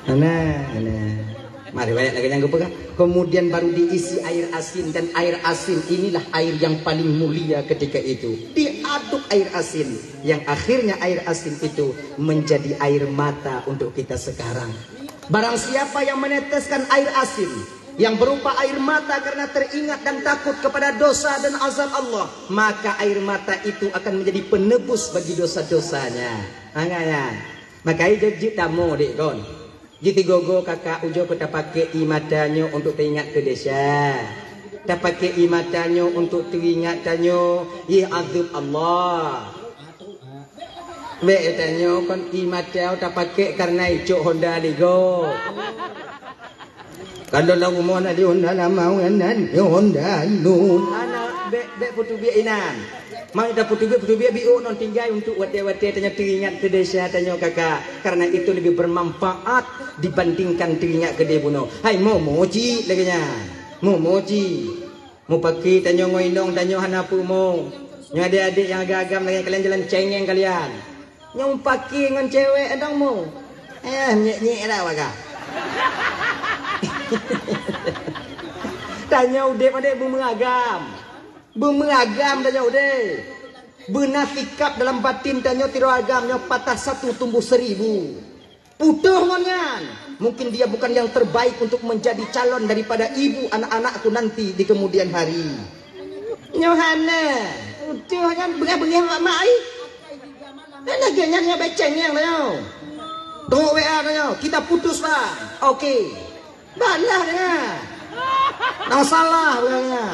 Nah, nah. Mari riwayat lagèe nyang geupeugah. Kemudian baru diisi air asin, dan air asin inilah air yang paling mulia ketika itu. Diaduk air asin yang akhirnya air asin itu menjadi air mata untuk kita sekarang. Barang siapa yang meneteskan air asin yang berupa air mata karena teringat dan takut kepada dosa dan azab Allah, maka air mata itu akan menjadi penebus bagi dosa-dosanya. Makanya, makanya jeuet tamu dek kon. Jitigogo kakak ujoe keu tapakèk ie mata nyoe untuk teuingat keu desya. Tapakèk ie mata nyoe untuk teuingat tanyoe ie azeueb Allah. Bèk tanyoe kon ie mata tapakèk kareuna icok honda ligo. Kalau lam rumoh na di honda lama, na di honda nun. Aneuk, bèk, bèk peuteubiet inan. Mari tapeuteubiet-peuteubiet biôk ngon tinggai untuk watèe-watèe tanyoe teuingat keu desya tanyoe kakak. Karena itu lebih bermanfaat dibandingkan teuingat keu di bunoe. Hai momo cit lagèe nyan. Momo cit. Mupaki tanyoe ngon inong tanyoe hana peumo. Nyoe adék-adék nyang agam-agam lagèe kalian jalan cengeng kalian. Nyoe paki ngon cewek adang mo. Eh, nyek-nyek dah waga. Tanyoe udeb-udeb beumeugam. Beumeugam tanyoe udeb. Beuna sikap dalam batin tanyoe sidroe agam nyoe patah satu tumbuh seribu. Putôh ngon nyan. Mungkin dia bukan yang terbaik untuk menjadi calon daripada ibu anak-anakku nanti di kemudian hari. Nyoe hana. Putôh nyan beungéh-beungéh bak mak ai. Dan lagèe nyan nyoe beceng nyang tanyoe. Trok W A tanyoe, kita putus, Bang. Oke. Balah dengar. Nah, salah bukan dengar.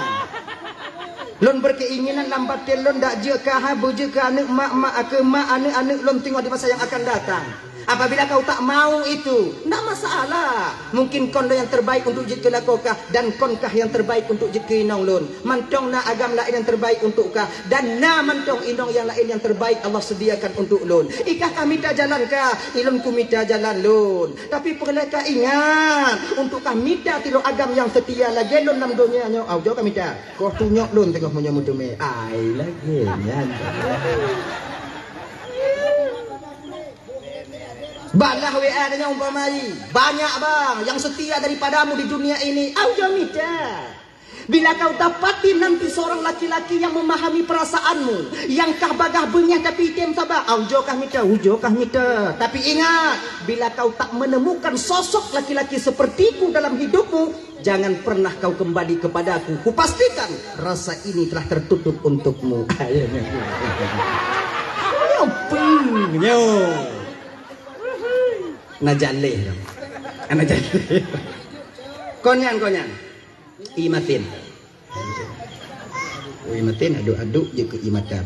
Lôn berkeinginan lam batin lôn dak jeuet keu hai beujeuet keu aneuk mak, mak keu mak aneuk-aneuk lôn teungoh di masa yang akan datang. Apabila kau tak mau itu, ndak masalah. Mungkin kon lôn yang terbaik untuk jeuet keu lakoe kah dan kon kah yang terbaik untuk jeuet keu inong lôn. Mantong na agam laén nyang terbaik untuk kah, dan na mantong inong nyang laén nyang terbaik Allah sediakan untuk lôn. Ikah ka mita jalan kah, ilôn kumita jalan lôn. Tapi peureulèe kah ingat, untuk kah mita sidroe agam nyang seutia lagèe lôn lam donya nyoe, au jok ka mita. Koh tunyok lôn teungoh meunyoe meuteumé. Ai lagèe nyan. Balah W A nyoe umpama jih. Banyak bang yang setia daripadamu di dunia ini. Au jok mita. Bila kau dapati nanti seorang laki-laki yang memahami perasaanmu, nyang kah bagah beungéh tapi item saba, au jok kah mita, au jok kah mita. Tapi ingat, bila kau tak menemukan sosok laki-laki sepertiku dalam hidupmu, jangan pernah kau kembali kepadaku. Kupastikan rasa ini telah tertutup untukmu. Nyoe peueng nyoe. Na jaleh. Na jaleh. Kon nyan, kon nyan. Ié masin. Oh, ié masin, aduk-aduk jeuet keu ié mata.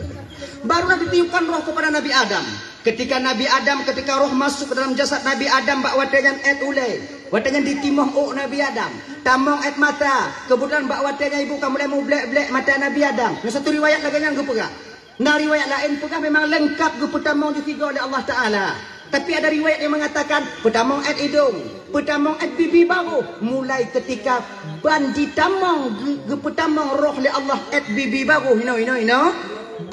Barulah ditiupkan roh kepada Nabi Adam. Ketika Nabi Adam, ketika roh masuk ke dalam jasad Nabi Adam, bak watèe nyan èt ulèe. Watèe nyan ditimoh ôk Nabi Adam. Tamong èt mata. Keubeutulan bak watèe nyan ibu ka mulai mublek-blek mata Nabi Adam. Nyoe satu riwayat lagèe nyan geupeugah. Na riwayat laén peugah memang leungkap geupeutamong jih sigoe lé Allah Taala. Tapi ada riwayat yang mengatakan, peutamong èt idong, peutamong èt bibi baroh. Mulai ketika ban jitamong, geu-, geupeutamong roh lé Allah èt bibi baroh, inoe, inoe, inoe.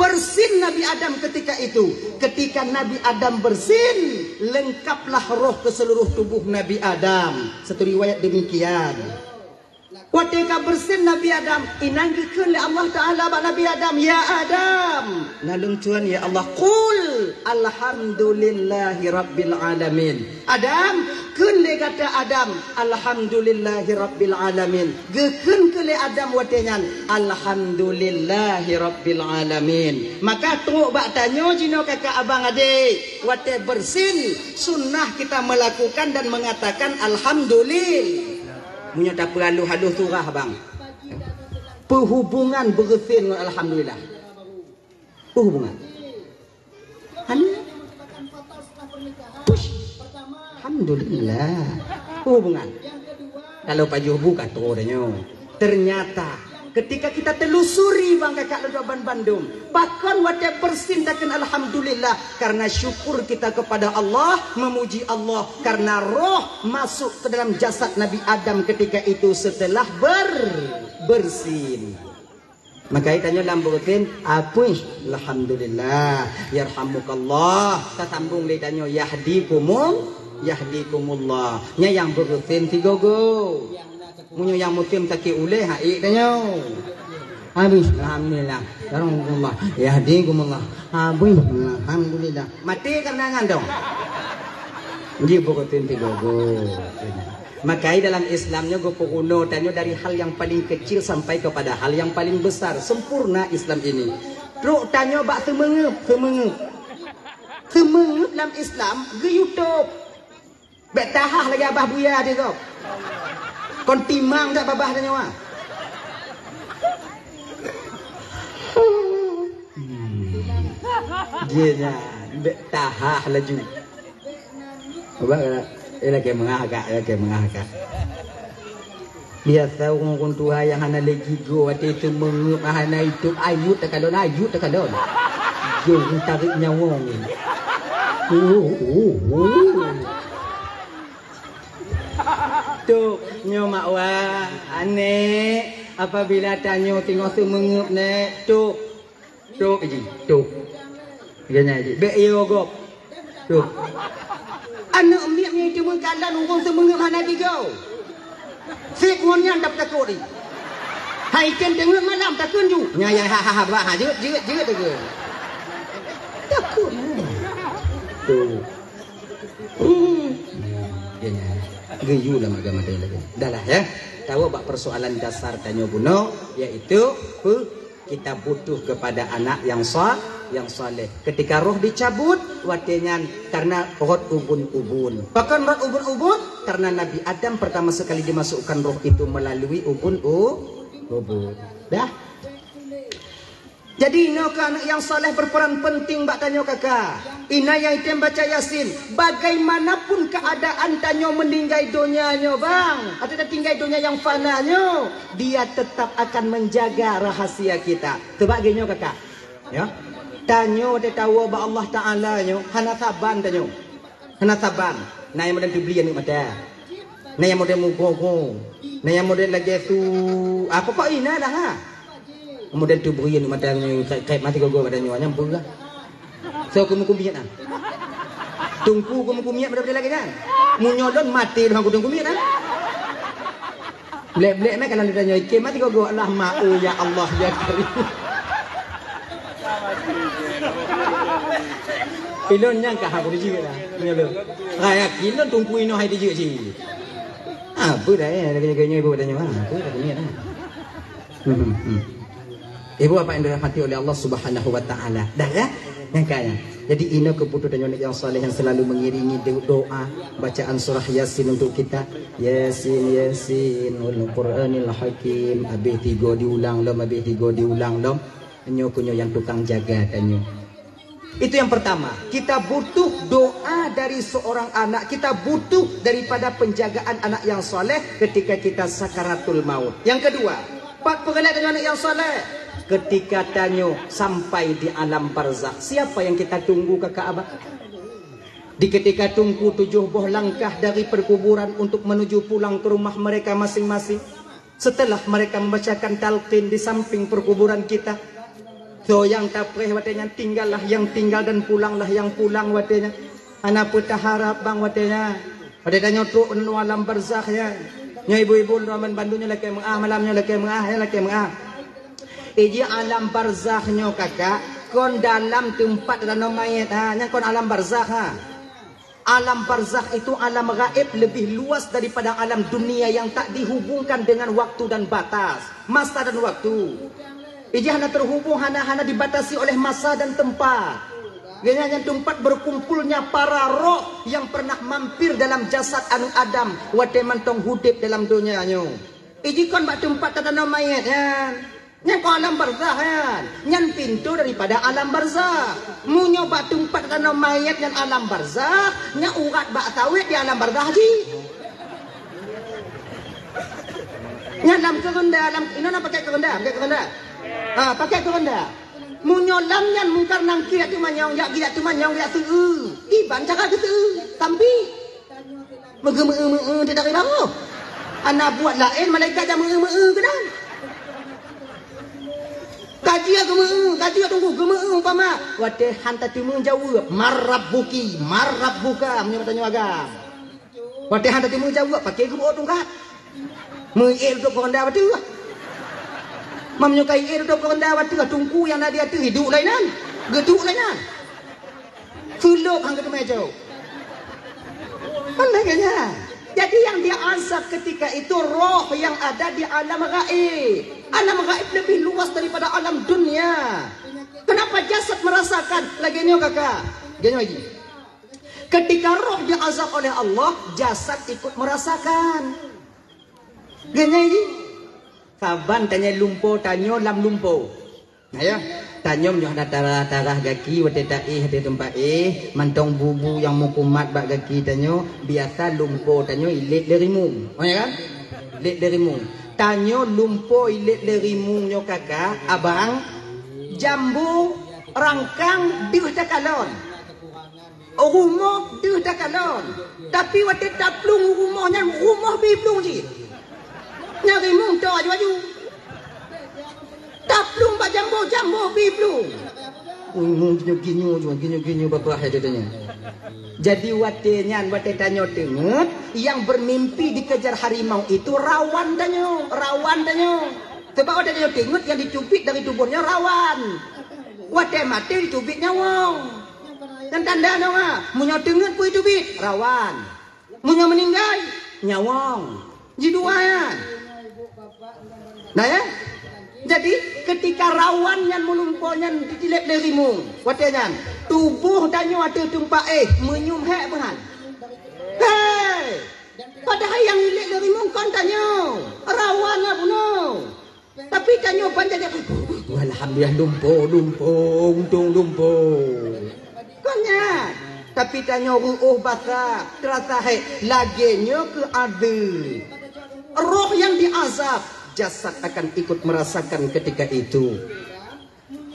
Bersin Nabi Adam ketika itu. Ketika Nabi Adam bersin, lengkaplah roh ke seluruh tubuh Nabi Adam. Satu riwayat demikian. Watèe ka bersin Nabi Adam, inan geukheun lé Allah Taala bak Nabi Adam, "Ya Adam." Naleueng tuan, ya Allah, "Qul alhamdulillahi rabbil alamin." Adam, kheun lé gata Adam, "Alhamdulillahi rabbil alamin." Geukheun keu lé Adam watèe nyan, "Alhamdulillahi rabbil alamin." Maka trok bak tanyoe jinoe kakak abang adék, watèe bersin, sunnah kita melakukan dan mengatakan alhamdulillah. Meunyoe tapeuhalôh-halôh surah, bang. Peuhubungan beureusin ngon alhamdulillah. Peuhubungan. Hana? Push. Alhamdulillah. Peuhubungan. Kalau pajoh bu ka troh dah nyoe. Ternyata ketika kita telusuri bang kakak lôn ban bandum, pakon watèe bersin takheun alhamdulillah, karena syukur kita kepada Allah, memuji Allah karena roh masuk ke dalam jasad Nabi Adam ketika itu setelah ber-, bersin. Maka tanyoe lam bersin, apuih, alhamdulillah, yarhamukallah. Tasambong lé tanyoe, yahdikumul, yahdikumullah. Nyan nyang bersin sigoe-goe. Meunyoe nyang musém sakét ulèe, ha ék tanyoe. Habis, alhamdulillah. Yarhamukumullah. Yahdikumullah. Habis, alhamdulillah. Maté karena nyan dong. Jih beukeuteuntèe gogo. Makai dalam Islam nyoe geupeurunoe tanyoe dari hal yang paling kecil sampai kepada hal yang paling besar. Sempurna Islam ini. Trok tanyoe bak seumeungeup, seumeungeup. Seumeungeup lam Islam geuyue tôb. Bèk tahah lagèe abah buya di gob. Kon timang that babah tanyoe. Hmm. Dia nyan, bèk tahah laju. Ubak, eh, lagèe meungah gak, lagèe meungah gak. Biasa ureueng-ureueng tuha nyang hana lé gigoe, watèe seumeungeup hana itôb, ayut takalon, ayut takalon. Jeuet tarék nyawöng. Uh, uh, uh. Tôb, nyoe mak wa, aneuk, apabila tanyoe teungoh seumeungeup, Nek, tôb. Tôb, Ji, tôb. Geuhnyan, Ji. Bèk yo gob. Tôb. Aneuk miet nyoe teumeukalan ureueng seumeungeup hana gigoe. Sép ngon nyan dap takot, Ji. Hai tem teungeut malam takheun ju. Nya ya ha ha ha bah ha jeuet jeuet jeuet takheun. Takheun. Tu. Hmm. Geuyue lam agama teuh lagèe. Dah lah ya. Tahu bak persoalan dasar tanyoe bunoe, yaitu pe kita butuh kepada anak yang sa-, yang saleh. Ketika roh dicabut, watèe nyan karena rot ubun-ubun. Pakon rot ubun-ubun? Karena Nabi Adam pertama sekali dimasukkan roh itu melalui ubun u-, ubun. Dah. Jadi, inoe keu aneuk nyang saleh berperan penting bak tanyoe kaka. Inan nyang item baca Yasin, bagaimanapun keadaan tanyoe meninggai donya nyoe, bang, atau tinggai donya nyang fana nyoe, dia tetap akan menjaga rahasia kita. Teuba lagèe nyoe kaka. Ya. Tanyoe teuh tawoe bak Allah Taala nyoe, hana saban tanyoe. Hana saban. Na nyang model teubri aneuk mata. Na nyang model mugogo. Na nyang model lagèe su, apa kok ina dah ha. Model teubri aneuk mata nyoe, kait-kait mati gogo pada nyoe nyang peugah. So keumu kumiet ah. Tungku keumu kumiet pada lagèe nyan. Meunyoe lôn maté deungon kutong kumiet ah. Blek-blek meh kalau tanyoe iké mati gogo Allah ma, oh ya Allah ya Karim. Ilôn nyang ka aku dijeuet lah. Nyoe lôn. Raya kilôn tungku inoe hai dijeuet cit. Apa dah eh, lagi-lagi nyoe ibu dah nyoe. Apa dah ni dah. Hmm, hmm. Ibu bapak yang dirahmati oleh Allah Subhanahu wa taala. Dah ya? Nyang kaya. Jadi inoe keubutuhan tanyoe nyang saleh yang selalu mengiringi do-, doa bacaan surah Yasin untuk kita. Yasin, Yasin, wal Qur'anil Hakim. Habis tiga diulang lom, habis tiga diulang lom. Nyoe keuh nyoe nyang tukang jaga tanyoe. Itu yang pertama, kita butuh doa dari seorang anak, kita butuh daripada penjagaan anak yang saleh ketika kita sakaratul maut. Yang kedua, pat peureulèe tanyoe aneuk nyang saleh? Ketika tanyoe sampai di alam barzakh, siapa yang kita tunggu kaka abah? Di ketika tungku tujuh boh langkah dari perkuburan untuk menuju pulang ke rumah mereka masing-masing. Setelah mereka membacakan talqin di samping perkuburan kita, so nyang tapreh watèe nyan, tinggallah yang tinggal dan pulanglah yang pulang watèe nyan. Hana peue taharap bang watèe nyan. Watèe tanyoe trok u alam barzakh nyan. Nyoe ibu-ibu droe bandum nyoe lakèe meu'ah malam nyoe, lakèe meu'ah, ya lakèe meu'ah. Iji alam barzakh nyoe kaka, kon dalam teumpat tanoh manyét ha, nyan kon alam barzakh ha. Alam barzakh itu alam gaib lebih luas daripada alam dunia yang tak dihubungkan dengan waktu dan batas, masa dan waktu. Ijih hana terhubung, hana, hana dibatasi oleh masa dan tempat. Geuhnyan nyan tempat berkumpulnya para roh yang pernah mampir dalam jasad aneuk Adam watèe mantong udép dalam donya nyoe. Ijih kon bak teumpat tatanoh manyét nyan. Nyan kon alam barzakh nyan. Nyan pintoe daripada alam barzakh. Meunyoe bak teumpat tatanoh manyét nyan alam barzakh, nyan urat bak sawét di alam barzakh jih. Nyan lam keureunda, lam inoe na pakèt keureunda, pakèt keureunda. Ha, pakèt keureunda. Meunyoe lam nyan Mungkar Nakir jak teumanyong, jak geuyak teumanyong, jak seu-eu. Kiban cara geuseu-eu, tampi. Meugeumeu-eu-meu-eu di dari baroh. Hana buet laén malaikat jak meu-eu-meu-eu keunan. Ka jeuet geumeu-eu, ka jeuet teungku geumeu-eu umpama. Watèe han tateumé jaweueb, "Man rabbuki, man rabbuka?" Meunyoe tanyoe agam. Watèe han tateumé jaweueb, pakè geuboh tungkat. Meuié lutôt keureunda bateuh. Meunyoe ka ié lutôt keureunda bateuh, teungku nyang na di ateueh iduek lagèe nyan. Geuduek lagèe nyan. Sulôb han geuteumé jaweueb. Kan lagèe nyan. Jadi yang diazab ketika itu roh yang ada di alam gaib. Alam gaib lebih luas daripada alam dunia. Kenapa jasad merasakan? Lagèe nyoe kaka. Lagèe nyoe lagi. Ketika roh diazab oleh Allah, jasad ikut merasakan. Geuhnyan jih. Saban tanyoe lumpo, tanyoe lam lumpo. Nah, ya. Tanyoe meunyoe hana tarah-tarah gaki watèe taéh di teumpat éh, mantong bubu nyang meukumat bak gaki tanyoe, biasa lumpo tanyoe ilét lé rimueng. Oh, ya kan? Ilét lé rimueng. Tanyoe lumpo ilét lé rimueng nyoe kaka, abang, jambo, rangkang, deuh takalon. Rumoh deuh takalon, tapi watèe taplueng rumoh nyan, rumoh pih plueng cit. Nyan rimueng toe aju-aju. Taplueng bak jambo, jambo pih plueng. Rumoh ginyoe-ginyoe, ginyoe-ginyoe babah hai tanyoe. Jadi watèe nyan, watèe tanyoe teungeut, yang bermimpi dikejar harimau itu rawan tanyoe, rawan tanyoe. Sebab watée tanyoe teungeut nyang jiteubiet dari tuboh nyoe rawan. Watée maté jiteubiet nyawöng. Nyang tanda nyoe, meunyoe teungeut peue jiteubiet, rawan. Meunyoe meuninggai, nyawöng. Jidua nyan. Nah, ya? Jadi, ketika rawan nyan meulumpoe nyan jitilék lé rimueng, watée nyan, tuboh tanyoe ateueh teumpat éh, meunyum hék meuhan. Hei! Padahai nyang ilék lé rimueng kon tanyoe, rawan na bunoe. Tapi tanyoe ban jajan, "Alhamdulillah, lumpo, lumpo, untông lumpo." Kon nyan. Tapi tanyoe reuôh basah, teurasa hék, lagée nyoe keuh azab. Roh yang diazab, jasad akan ikut merasakan ketika itu.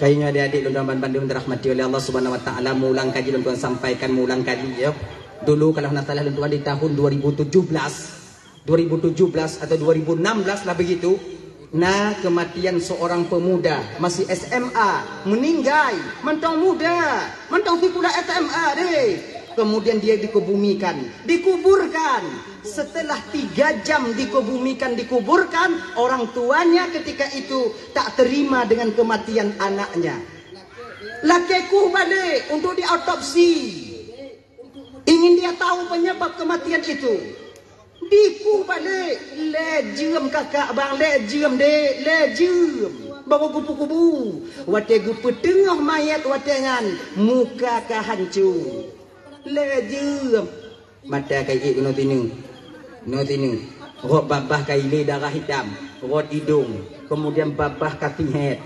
Kayunya adik-adik lôn ban bandum dirahmati oleh Allah Subhanahu wa Taala, meulang kaji lôn tuan sampaikan meulang kali, ya. Dulu kalau hana salah lôn tuan di tahun dua ribu tujuh belas, dua ribu tujuh belas atau dua ribu enam belas lah begitu, na kematian seorang pemuda masih S M A, meninggai, mantong muda, mantong sikula S M A deh. Kemudian dia dikebumikan, dikuburkan. Setelah tiga jam dikebumikan, dikuburkan, orang tuanya ketika itu tak terima dengan kematian anaknya. Lakée kueh balek untuk diotopsi. Ingin dia tahu penyebab kematian itu. Dikueh balek, lhée jeuem kakak bang, lhée jeuem dek, lhée jeuem. Baru kubu-kubu. Watée geupeuteungoh mayét watée nyan, muka ka hanco. Lhée jeuem. Mata ka iék keunoe sineuk. Keunoe sineuk. Rot babah ka ilée darah hitam. Rot idong. Kemudian babah ka singhet.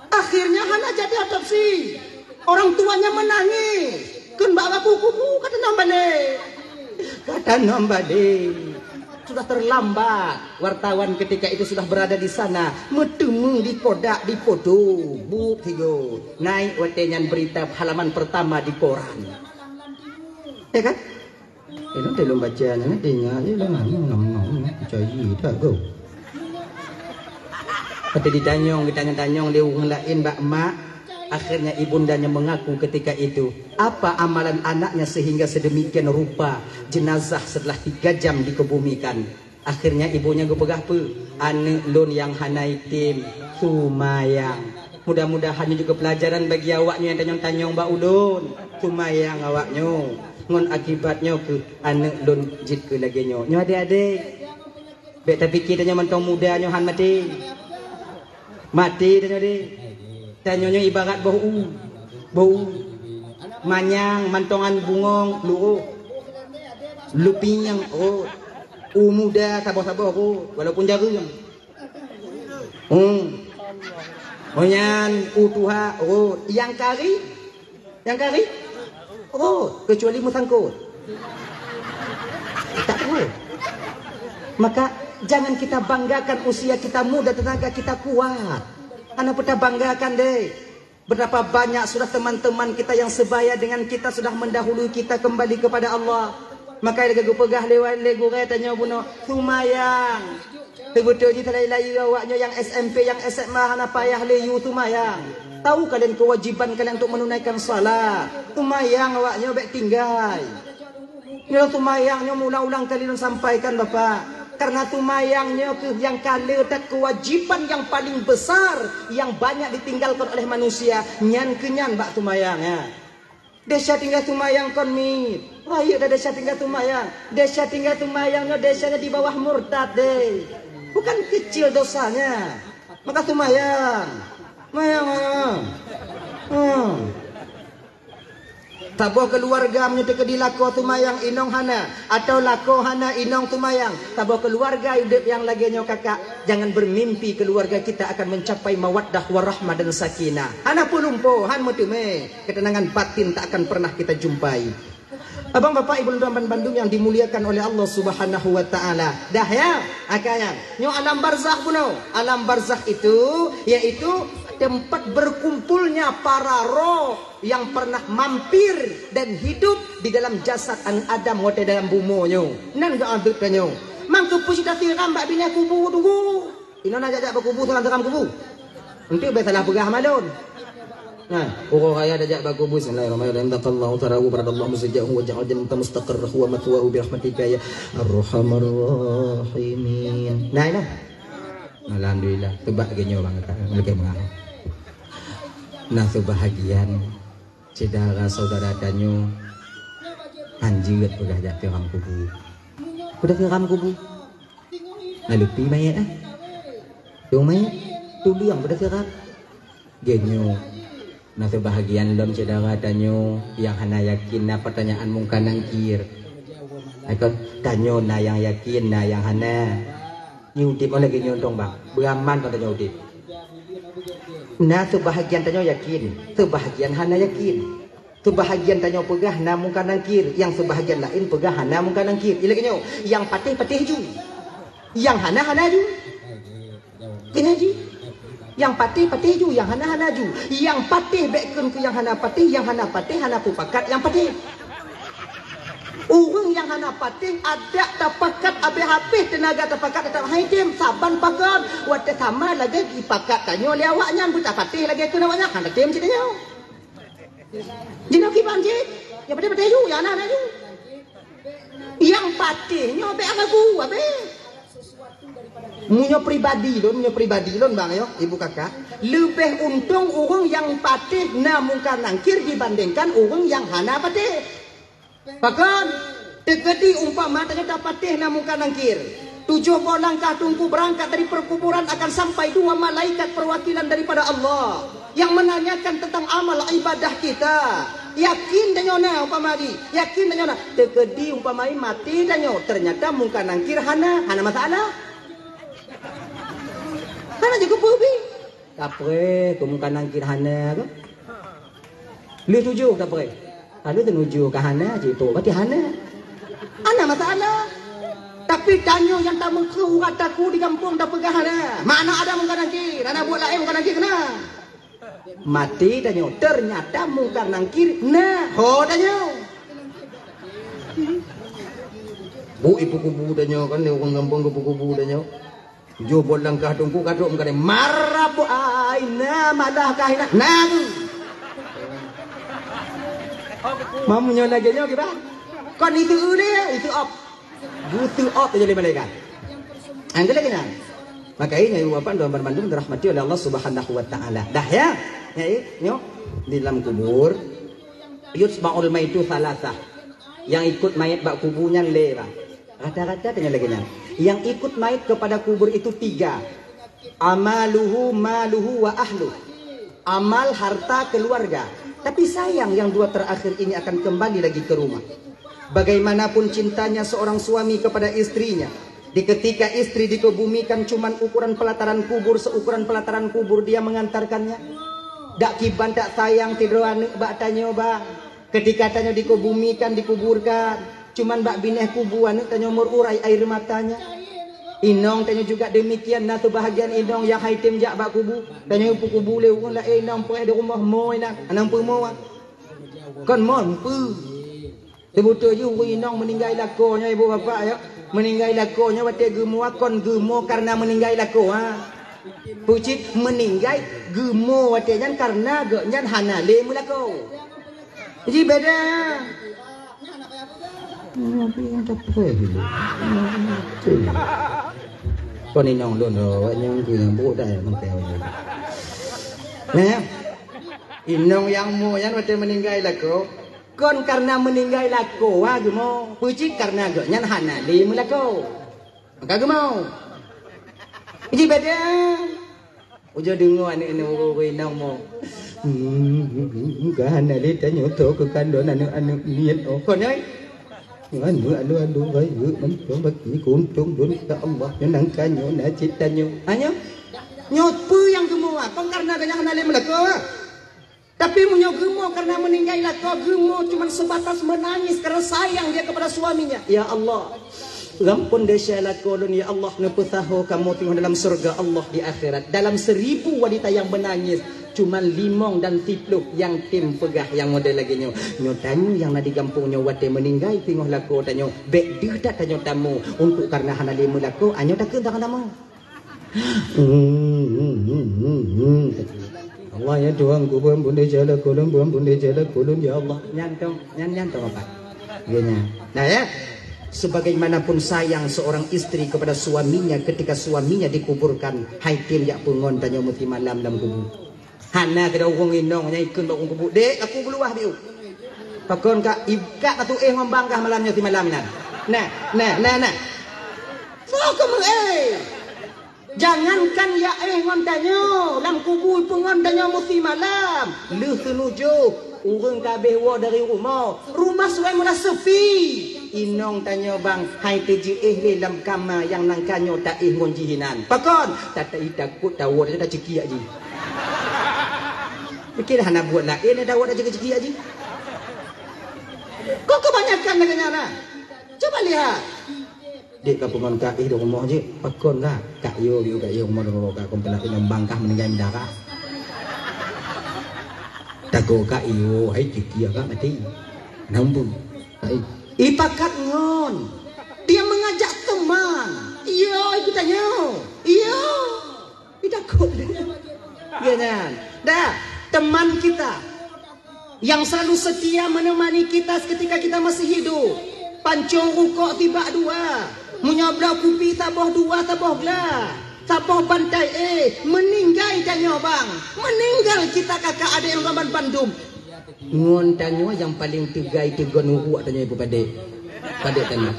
Akhirnya hana jadi otopsi. Orang tuanya menangis. Kheun bak baku kubu, ka tanom balek. Ka tanom balek. Sudah terlambat. Wartawan ketika itu sudah berada di sana. Meuteumé di kodak, di foto. Buet sigoe. Naik watée nyan berita halaman pertama di koran. Ya kan? Eh, nanti lôn baca nyan, nanti ingat je lah, ngam, ngam, ngam, ngam, percaya tak kau? Kata ditanyong, ditanyong-tanyong lé ureueng laén bak mak, akhirnya ibundanya mengaku ketika itu, apa amalan anaknya sehingga sedemikian rupa jenazah setelah tiga jam dikebumikan. Akhirnya ibunya geupeugah peue? Aneuëk lôn nyang hana item, seumayang. Mudah-mudahan nyoe juga pelajaran bagi awaknyoe nyang tanyong-tanyong bak ulôn. Seumayang awaknyoe. Ngon akibat nyoe keuh aneuëk lôn jeuet keu lagée nyoe. Nyoe adék-adék. Bék tapike tanyoe mantong muda nyoe han maté. Maté tanyoe deh. Tanyoe nyoe ibarat boh u. Boh u. Manyang mantongan bungong luôh. Lupieng rot. U muda saboh-saboh rot, walaupun jareueng. Hmm. Meunyan u tuha rot. Nyang kari? Nyang kari? Rot, kecuali meusangkot. Tak rot. Maka jangan kita banggakan usia kita muda, tenaga kita kuat. Hana peue tabanggakan deh. Betapa banyak sudah teman-teman kita yang sebaya dengan kita sudah mendahului kita kembali kepada Allah. Maka lagée geupeugah lé, lé gurée tanyoe bunoe, seumayang. Seubeutôi jih teulai-lai awaknyoe nyang S M P, nyang S M A hana payah lé yue seumayang. Tahu kalian kewajiban kalian untuk menunaikan salat. Seumayang awaknyoe bék tinggai. Nyoe seumayang nyoe meuulang-ulang kali lôn sampaikan, Bapak. Karena seumayang nyoe keuh nyang ka le that kewajiban yang paling besar yang banyak ditinggalkan oleh manusia. Nyan keuh nyan bak seumayang, ya. Desya tinggai seumayang kon mit. Rayeuk dah desya tinggai seumayang. Desya tinggai seumayang nyoe desyanya di bawah murtad deh. Bukan kecil dosanya. Maka seumayang. Seumayang, seumayang. Hmm. Saboh keuluwarga meunyoe teukeudi lakoe seumayang inong hana, atau lakoe hana inong seumayang, saboh keuluwarga udeb nyang lagée nyoe kakak, jangan bermimpi keuluwarga kita akan mencapai mawaddah warahmah dan sakinah. Hana peue lumpoe, han meuteumé, ketenangan batin tak akan pernah kita jumpai. Abang bapak ibu lôn tuan bandum yang dimuliakan oleh Allah Subhanahu wa taala. Dah ya, akhirnya nyoe alam barzakh bunoe. Alam barzakh itu yaitu tempat berkumpulnya para roh yang pernah mampir dan hidup di dalam jasad aneuk Adam watée dalam bumoe nyoe. Nan geuadeueb tanyoe. Mangkeupeue cit tasiram bak binéh kubu tunggu. Inoe na jak-jak bak kubu, salam-salam kubu. Enteuk bèk salah peugah malôn. Nah, uroe raya jak bak kubu. Bismillahirrahmanirrahim. Takallahu tarahu, faradallahu mustaja'ahu wa ja'al jannata mustaqarrahu wa mathwahu bi rahmatika ya arhamar rahimin. Nah, nah. Alhamdulillah, teuba lagèe nyoe bang kata, lagèe meuah. Na seubahagian syedara saudara tanyoe hanjeuet peugah jak siram kubu. Peugah siram kubu. Na lupi manyét eh. Tueng manyét, tudueng peugah siram. Geuh nyoe, na seubahagian lom syedara tanyoe nyang hana yakin, na peutanyaan Mungkar Nangkir. Kon, tanyoe na nyang yakin, na nyang hana. Nyoe udép lagèe nyoe dong, Bang. Beuraman kon tanyoe udép. Na seubahagian tanyoe yakin, seubahagian hana yakin. Seubahagian tanyoe peugah na Mungkar Nangkir, nyang seubahagian laén peugah hana Mungkar Nangkir. Ilèe nyoe, nyang patéh, patéh ju. Nyang hana, hana ju. Keuneuk jih. Nyang patéh, patéh ju, nyang hana, hana ju. Nyang patéh bèk kheun keu nyang hana patéh, nyang hana patéh hana peupakat nyang patéh. Ureueng nyang hana patéh, adak tapakat, abéh-abéh teunaga tapakat, teutap hai tem saban pakon. Watèe sama lagèe jipakat tanyoe lé awaknyan, beutapatéh lagèe kheun awaknyan, hana tem cit tanyoe. Jinoe kiban cit, nyang patéh-patéh ju, nyang hana, hana ju. Nyang patéh nyoe bèk ragu, abéh. Meunyoe pribadi lôn, meunyoe pribadi lôn, Bang, yo, Ibu Kakak, leubeh untông ureueng nyang patéh na Mungkar Nangkir dibandingkan ureueng nyang hana patéh. Pakon? Teukeudi umpama tanyoe tapatéh na Mungkar Nangkir, tujoh boh langkah teungku beurangkat dari perkuburan akan sampai dua malaikat perwakilan daripada Allah yang menanyakan tentang amal ibadah kita. Yakin tanyoe na umpama jih, yakin tanyoe na. Teukeudi umpama maté tanyoe, ternyata Mungkar Nangkir hana, hana masalah. Hana jikeupeue bit. Kapreh, keu Mungkar Nangkir hana keuh. Lheueh tujoh kapreh. Lalu teunujoh ka hana, cit tu, berarti hana. Hana masalah. Tapi tanyoe nyang tameukheun urat takue di gampông tapeugah hana. Mana ada Mungkar Nangkir, hana buet laén Mungkar Nangkir keunan. Maté tanyoe, ternyata Mungkar Nangkir na. Ho tanyoe. Bu ipeukubu tanyoe kan, lé ureueng gampông geupeukubu tanyoe. Tujoh boh langkah teungku ka trok meukatai, "Marab aina malah kahina." Nah, tu. Mamu nyoe lagèe nyoe kiban. Kon itu ulèe, itu op. Butu op jadi malaikat. Angkat lagi nah. Maka ini ibu bapak dan bandum dirahmati oleh Allah Subhanahu wa taala. Dah ya. Ya, eh, nyoe di dalam kubur. Yutba'ul maitu salasah. Yang ikut mayat bak kubu nyan lé, Bang. Rata-rata tanyoe lagèe nyan. Yang ikut mayat kepada kubur itu tiga. Amaluhu, maluhu, wa ahluh. Amal, harta, keluarga. Tapi sayang yang dua terakhir ini akan kembali lagi ke rumah. Bagaimanapun cintanya seorang suami kepada istrinya, di ketika istri dikebumikan cuman ukuran pelataran kubur, seukuran pelataran kubur dia mengantarkannya. Dak kiban tak sayang sidroe aneuk bak tanyoe, Bang. Ketika tanyoe dikebumikan, dikuburkan, cuman bak binéh kubu aneuk tanyoe meururai air matanya. Inong tanyoe juga demikian, na seubahagian inong nyang hai tem jak bak kubu. Tanyoe peukubu lé ureueng laén, inong preh di rumoh mo inan, hana peue mo. Kon mo peue. Seubeutôi jih ureueng inong meuninggai lakoe nyoe, ibu bapak, ya. Meuninggai lakoe nyoe watèe geumo, kon geumo kareuna meuninggai lakoe, ha. Peucit meuninggai geumo watèe nyan kareuna gobnyan hana lé meulakoe. Ji beda. Kon inong lôn, oh, nyang keu nyang buruk dah, ya, mantap. Nah, inong nyang mo nyan watèe meuninggai lakoe, kon kareuna meuninggai lakoe, ha, geumo. Peucit kareuna gobnyan hana lé meulakoe. Maka geumo. Ji beda. Ujoe deungoe aneuk-aneuk ureueng inong mo. Hmm, ka hana lé tanyoe tho keu kandon aneuk-aneuk miet oh. Kon ai. Aneuk alu-alu rayeuk mantong baki kuntong don ya Allah. Nyoe nangka nyoe na cit tanyoe. Ha nyoe? Nyoe peue nyang geumo, ah? Kon kareuna gobnyan hana lé meulakoe, ah? Tapi meunyoe geumo kareuna meuninggai lakoe, geumo cuma sebatas menangis karena sayang dia kepada suaminya. Ya Allah, gampông desya lakoe lôn, ya Allah, neupeusaho kamoe teungoh dalam syurga Allah di akhirat. Dalam seribu wanita yang menangis, cuma limong dan siplôh nyang tem peugah nyang model lagèe nyoe. Nyoe tanyoe nyang na di gampông nyoe watèe meuninggai teungoh lakoe tanyoe, bèk deuh that tanyoe tamu untuk kareuna hana lé meulakoe, anyoe takheun tangan tamu. Allah ya Tuhanku, beuampun desya lakoe lôn, beuampun desya lakoe lôn, ya Allah. Nyan tong, nyan, nyan tong apa? Iya nyan. Nah ya. Sebagaimanapun sayang seorang istri kepada suaminya ketika suaminya dikuburkan, hai tem jak peungon tanyoe meusimalam lam kubu. Hana keudroe ureuëng inong nyang ikheun bak ureuëng kubu, "Dek, aku beuluwah biu." Pakon ka, i-, ka tatuéh ngon bangkah malam nyoe simalam nyan. Nah, nah, nah, nah. Soe keuh meu-, eh. Jangankan jak éh ngon tanyoe, lam kubu peungon tanyoe meusimalam. Lheueh seunujoh, ureuëng ka abéh woe dari rumoh. Rumoh suai meulah seupi. Inong tanyoe bang, hai teujeuéh lé lam kama nyang nangka nyoe taéh ngon jih inan. Pakon? Tatai takot tawoe tanyoe taceukiak jih. Pikir hana buet laén, tawoe taceukiak jih. Kok kebanyakan lagée nyan, nah? Coba lihat. Dek ka peungon ka éh di rumoh jih, pakon ka? Kak yo, yo kak yo rumoh di rumoh kak, kon peunak inong bangkah meuninggai meudarah. Takot kak yo, hai tikia kak mati. Nampun. Hai. Ipakat ngon. Dia mengajak teman. Iyo, ikut tanya. Iyo. Ih, takot. Ya, nyan. Dah, teman kita yang selalu setia menemani kita ketika kita masih hidup. Pancong rukok tibak dua. Meunyoe bloe kupi saboh dua, saboh gla. Saboh bantai, eh, meuninggai tanyoe, bang. Meuninggai kita kakak adék nyang raban bandum. Ngon tanyoe nyang paleng teugai teugon uruek tanyoe ibu padé. Padé tanyoe.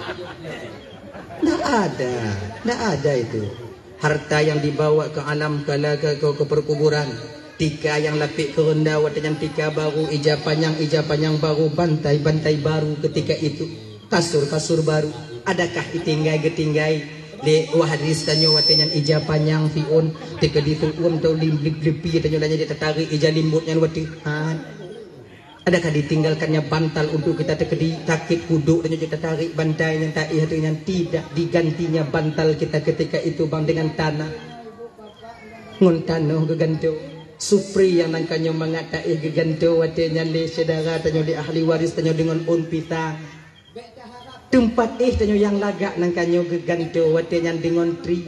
Ndak ada, ndak ada itu. Harta yang dibawa ke alam kala ke, ke, ke perkuburan. Tika nyang lapék keureunda watée nyan tika baru, ija panyang, ija panyang baru, bantai, bantai baru ketika itu. Kasur, kasur baru. Adakah itinggai geutinggai lé waris tanyoe watée nyan ija panyang siôn, teukeudi siôn tau lim-, lip-, lipi tanyoe lanyée tatarék ija limbot nyan watée. Ha. Adakah ditinggalkannya bantal untuk kita teukeudi sakét kudok tanyoe jeuet tatarék bantai nyang taéh ateueh nyan? Tidak, digantinya bantal kita ketika itu bang dengan tanah. Ngon tanoh geugantoe. Supri nyang nangka nyoe mangat taéh geugantoe watée nyan lé syedara tanyoe, lé ahli waris tanyoe deungon ôn pisang. Teumpat éh tanyoe nyang lagak nangka nyoe geugantoe watée nyan deungon tri.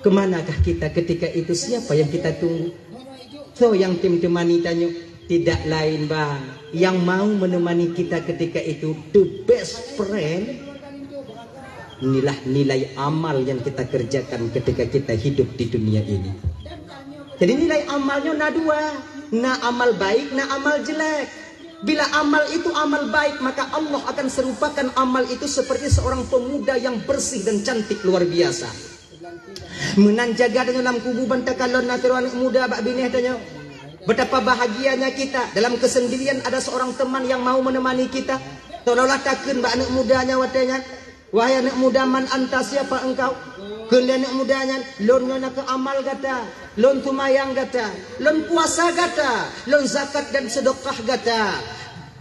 Keumanakah kita ketika itu? Siapa yang kita tunggu? Soe nyang tem teumani tanyoe? Tidak lain, bang, yang mau menemani kita ketika itu, the best friend. Inilah nilai amal yang kita kerjakan ketika kita hidup di dunia ini. Jadi nilai amal nyoe na dua, na amal baik, na amal jelek. Bila amal itu amal baik, maka Allah akan serupakan amal itu seperti seorang pemuda yang bersih dan cantik luar biasa. Meunan jaga tanyoe lam kubu ban takalon na sidroe aneuëk muda bak binéh tanyoe. Betapa bahagianya kita, dalam kesendirian ada seorang teman yang mau menemani kita. Seolah-olah takheun bak aneuëk muda nyan watée nyan, "Wahai aneuëk muda, man anta, siapa engkau?" Kheun lé aneuëk muda nyan, "Lôn nyoe nakeuh amal gata, lôn seumayang gata, lôn puasa gata, lôn zakat dan sedekah gata."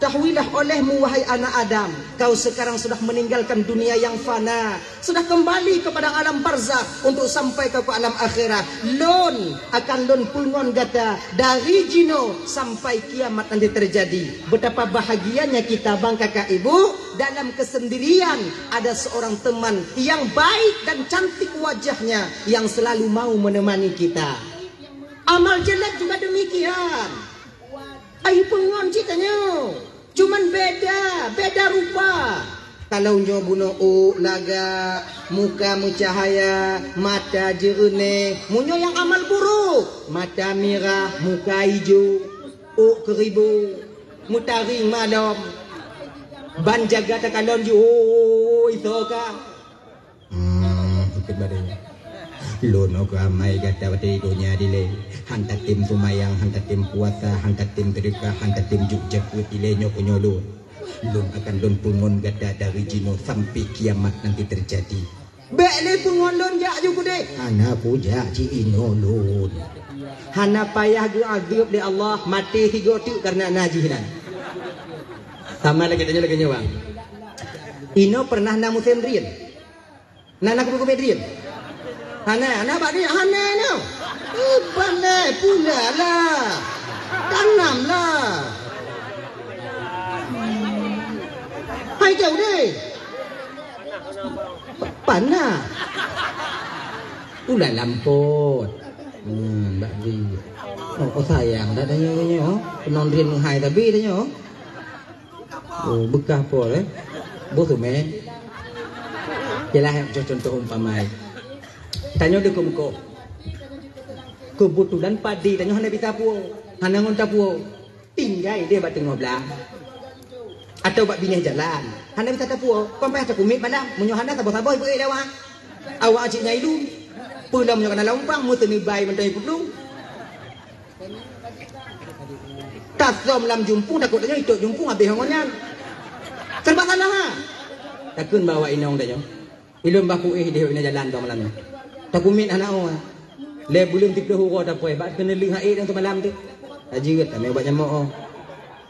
Ketahuilah olehmu, wahai anak Adam, kau sekarang sudah meninggalkan dunia yang fana, sudah kembali kepada alam barzakh untuk sampai kau ke alam akhirat. Lôn akan lôn peungon gata dari jinoe sampai kiamat nanti terjadi. Betapa bahagianya kita, bang, kakak, ibu, dalam kesendirian ada seorang teman yang baik dan cantik wajahnya yang selalu mau menemani kita. Amal jelek juga demikian. Ai peungon cit tanyoe. Cuman beda, beda rupa. Kalau nyoe bunoe ôk lagak, muka meucahaya, mata jeureunéh. Meunyoe nyang amal buruk, mata mirah, muka ijo, ôk keuribu, meutaring malom. Ban jaga takalon jih, oi, soe ka? Hmm, ikut badan. Lôn nyoe keu amai gata watée di donya dilée. Han tatem seumayang, han tatem puasa, han tatem seudeukah, han tatem jok jakeuet dilée nyoe keu nyoe lôn. Lôn akan lôn peungon gata dari jinoe sampai kiamat nanti terjadi. Bék lé peungon lôn jak ju keudeh. Hana kujak ci inoe lôn. Hana payah geuazeueb lé Allah, maté sigoe teuk kareuna na jih nan. Sama lagée tanyoe lagée nyoe, bang. Inoe pernah na musém drien. Na, na kubu-kubu drien? Hana, na bak drien? Hana na. Eh, pandai pula lah. Tanam lah. Hai jauh deh. Panah. Ulah lampot. Hmm, bak drien. Oh, oh sayang dah tanya nyoe. Penong drien menghai tapi tanya. Oh, bekah pol eh. Boh tu meh. Yalah, contoh umpama. Tanyoe di keumeukôh. Keubeutulan padé tanyoe hana bisa puwoe, hana ngon tapuwoe. Tinggai deh bak teungoh blang. Atawa bak binéh jalan. Hana bisa tapuwoe, kon payah takumiet malam. Meunyoe hana saboh-saboh ibu lawak. Awak cit nyai lom. Peulom nyoe kana lam umpang, meuteuneubai mantong ipeuplong. Tasöm lam jumpung, takot tanyoe itôk jumpung habéh ngon nyan. Serba salah, ha? Takheun bak awak inong tanyoe. Ilôn bah kuéh deh inong jalan dong malam nyoe. Takumiet hana oh. Lé buleuen tiplôh uroe tapuwoe, bak keuneulheueh hai dong seumalam tu. Tajeuet tamé bak nyamoe oh.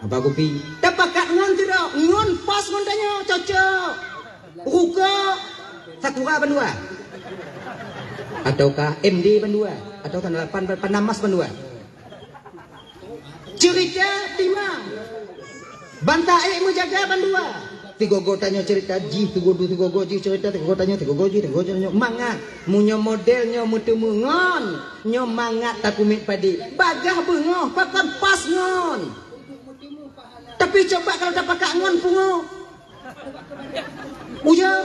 Apa kupi? Tapakat ngon sidroe, ngon pas ngon tanyoe, cocok. Rukok, sakura bandua. Ataukah M D bandua. Ataukah lapan, pan emas bandua. Ceurita timang. Banta ék meujaga bandua. Sigogo tanyoe ceurita jih, sigogo, sigogo jih ceurita, sigogo tanyoe, sigogo jih, sigogo tanyoe. Mangat. Meunyoe model nyoe meuteumé ngon, nyoe mangat takumiet padé. Bagaih beungoh, pakon pas ngon. Tapi coba kalau tapakat ngon pungo. Ujoe.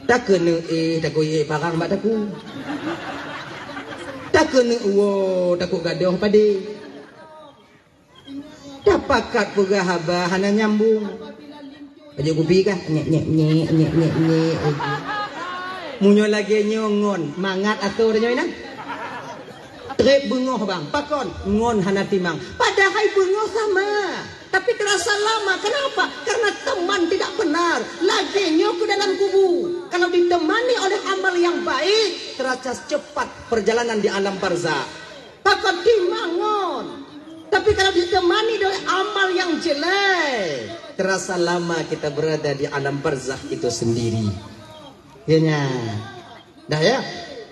Takeuneuk éh, takot éh parang bak takue. Takeuneuk woe, takot gadôh padé. Tapakat peugah haba hana nyambong. Pajoh kupi kah? Nyek, nyek, nyek, nyek, nyek, nyek. Meunyoe lagèe nyoe ngon, mangat asoe tanyoe inan. Trép beungoh bang, pakon? Ngon hana timang. Padahai beungoh sama. Tapi terasa lama. Kenapa? Karena teman tidak benar. Lagèe nyoe keu dalam kubu. Kalau ditemani oleh amal yang baik, terasa cepat perjalanan di alam barzakh. Pakon timang ngon. Tapi kalau ditemani oleh amal yang jelek, terasa lama kita berada di alam barzakh itu sendiri. Ya nya. Dah ya?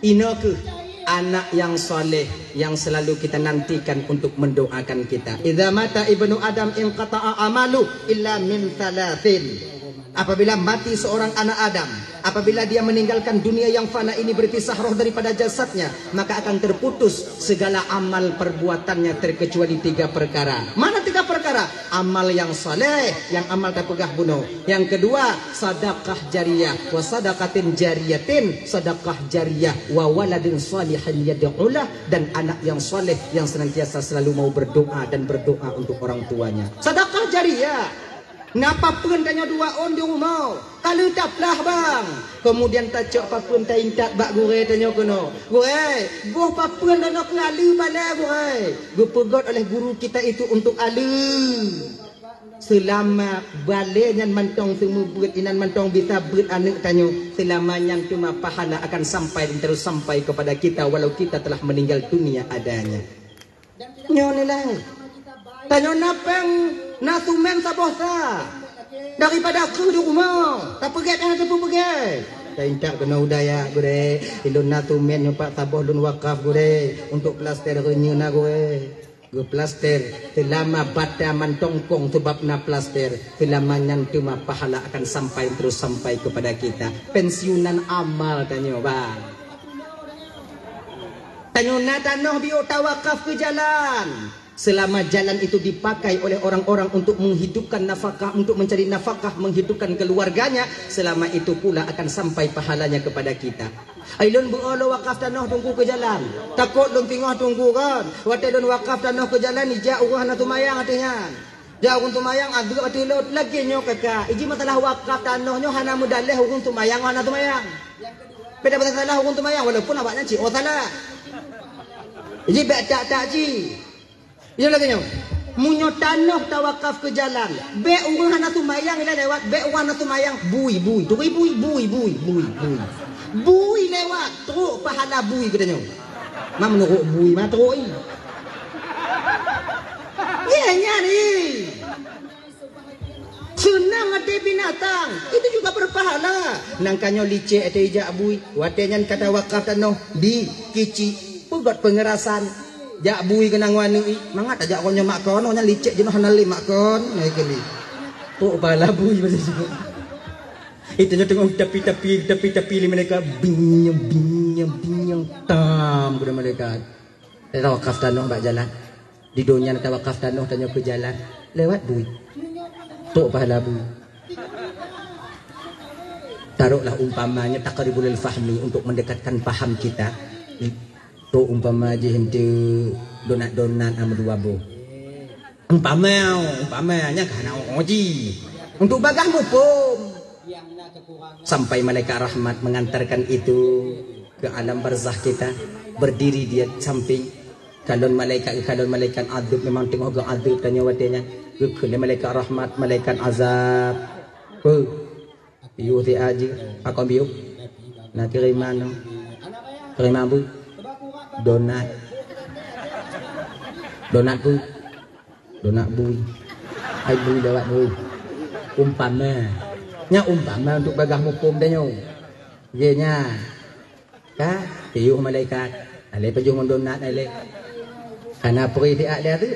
Inoe keuh anak yang saleh yang selalu kita nantikan untuk mendoakan kita. Idza mata ibnu Adam inqata'a amalu illa min thalathin. Apabila mati seorang anak Adam, apabila dia meninggalkan dunia yang fana ini, berpisah roh daripada jasadnya, maka akan terputus segala amal perbuatannya terkecuali tiga perkara. Mana tiga perkara? Amal yang saleh, yang amal tapeugah bunoe. Yang kedua, sadaqah jariyah. Wa sadaqatin jariyatin, sadaqah jariyah. Wa waladin salihin yad'ulah, dan anak yang saleh yang senantiasa selalu mau berdoa dan berdoa untuk orang tuanya. Sadaqah jariyah. Na papeuen tanyoe dua ôn di rumoh, ka lheueh taplah bang. Kemudian tacok papeuen taintat bak gurèe tanyoe keunoe. Gurèe, boh papeuen droeneuh keu aleue balèe gurèe. Geupeugöt oleh guru kita itu untuk aleue. Seulama balèe nyan mantong seumeubeuet, inan mantong bisa beuet aneuk tanyoe, seulama nyan teuma pahala akan sampai dan terus sampai kepada kita walau kita telah meninggal dunia adanya. Nyoe nilai. Tanyoe na péng, na sumen saboh sa. Daripada keu di rumoh, tapeugèt nyang teupeue peugèt. Taintat keunoe u dayah gurèe, ilôn na sumen nyoe pat saboh lôn wakaf gurèe, untuk plaster reunyeun na gurèe. Geuplaster, seulama bata mantong kong seubab na plaster, seulama nyan teuma pahala akan sampai terus sampai kepada kita. Pensiunan amal tanyoe, bang. Tanyoe na tanoh biôh tawakaf keu jalan. Selama jalan itu dipakai oleh orang-orang untuk menghidupkan nafkah, untuk mencari nafkah, menghidupkan keluarganya, selama itu pula akan sampai pahalanya kepada kita. Ai lôn beuo lôn wakaf tanoh teungku keu jalan. Takot lôn singoh teungku kan. Watèe lôn wakaf tanoh keu jalan, ijak ureueng hana seumayang ateueh nyan. Jak ureueng seumayang, adeuek ateueh lôn, lagèe nyoe kaka. Iji masalah wakaf tanoh nyoe hana meudaleh ureueng seumayang, hana seumayang. Beda masalah ureueng seumayang, walaupun awaknyan cit oh salah. Iji bèk tak-tak cit. Nyoe lagèe nyoe. Meunyoe tanoh tawakaf keu jalan, bèk ureueng hana seumayang ilèe lewat, bèk ureueng hana seumayang, bui, bui, turi bui, bui, bui, bui, bui. Bui lewat, trok pahala bui geutanyoe. Ma meunurot bui, ma trok i. Nyan, nyan i. Seunang até binatang, itu juga berpahala. Nang ka nyoe licek até ijak bui, watèe nyan ka tawakaf tanoh di Kicik, peugöt peungerasan. Jak bui keunan ngon aneuk i, mangat tajak uroe nyoe mak kon, nyan licek jinoe hana lé mak kon, nyan keuh lé. Trok pahala bui basa jinoe. Itu nyoe teungoh tapi-tapi, tapi-tapi lé malaikat, binyong, binyong, binyong, tam keunan malaikat. Tawakaf tanoh bak jalan. Di donya tawakaf tanoh tanyoe keu jalan. Lewat bui. Trok pahala bu. Taruhlah umpamanya taqribul fahmi untuk mendekatkan paham kita. Trok umpama jih enteuk donat-donat ama dua boh. Umpama, umpama nyan ka hana uji. Untuk bagah muphom. Sampai malaikat rahmat mengantarkan itu ke alam barzakh kita, berdiri di samping. Kalon malaikat, kalon malaikat adab memang teungoh geuadab tanyoe watée nyan. Geukheun lé malaikat rahmat, malaikat azab. Peu? Piôh siat jih, pakon piôh? Na kiriman nyoe. Kiriman bui. Donat. Donat bui. Donat bui. Ai bui lewat bui. Umpama. Nyan umpama untuk bagah muphom tanyoe. Ye nyan. Ka, piôh malaikat. Alai pajoh ngon donat alai. Hana peurih siat lé tu.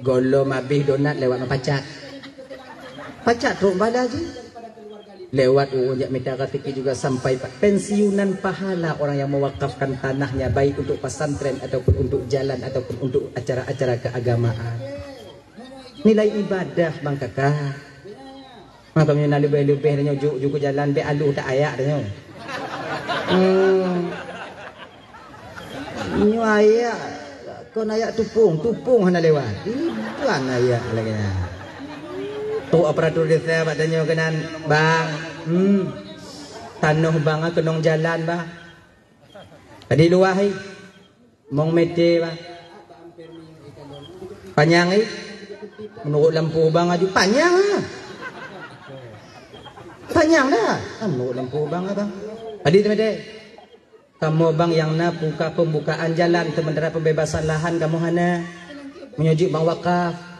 Gohlom abéh donat lewat meupacat. Pacat trok bala jih. Lewat ureuëng jak mita rezeki juga sampai pa-, pensiunan pahala orang yang mewakafkan tanahnya baik untuk pesantren ataupun untuk jalan ataupun untuk acara-acara keagamaan. Nilai ibadah bang kakak. Maka meunyoe na leubeh-leubeh tanyoe jok-jok keu jalan, bék aloh that ayak tanyoe. Hmm. Nyoe ayak, kon ayak tupông, tupông hana lewat. Iban ayak lagée nyan. Trok aparatur desa bak tanyoe keunan, "Bang, hmm, tanoh bang keunong jalan, bah." Tadi luwah, hai. Mong mete, bah. Panyang, eh? Meunurot lampôh bang aju panyang, ah. Panyang dah. Ah, meunurot lampôh bang, ah, bang. Tadi tu mete. Kamoe bang nyang na buka pembukaan jalan, sementara pembebasan lahan kamoe hana. Meunyoe jeuet bang wakaf.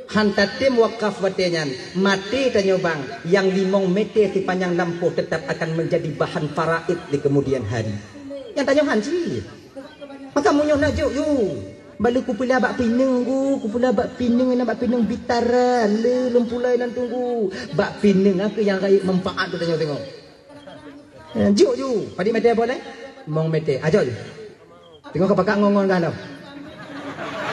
Han tatem wakaf watée nyan, maté tanyoe bang, nyang limong mete sipanyang lampôh tetap akan menjadi bahan faraid di kemudian hari. Nyang tanyoe han cit. Maka meunyoe na jok ju. Bale kupeula bak pineung ku, kupeula bak pineung, na bak pineung bitara, le lôn pulai nan tunggu. Bak pineung aku nyang rayeuk manfaat tu tanyoe tengok. Eh, jok ju. Padi mete boleh? Mong mete. Ah, jok ju. Tengok ka pakak ngon-ngon ka lom.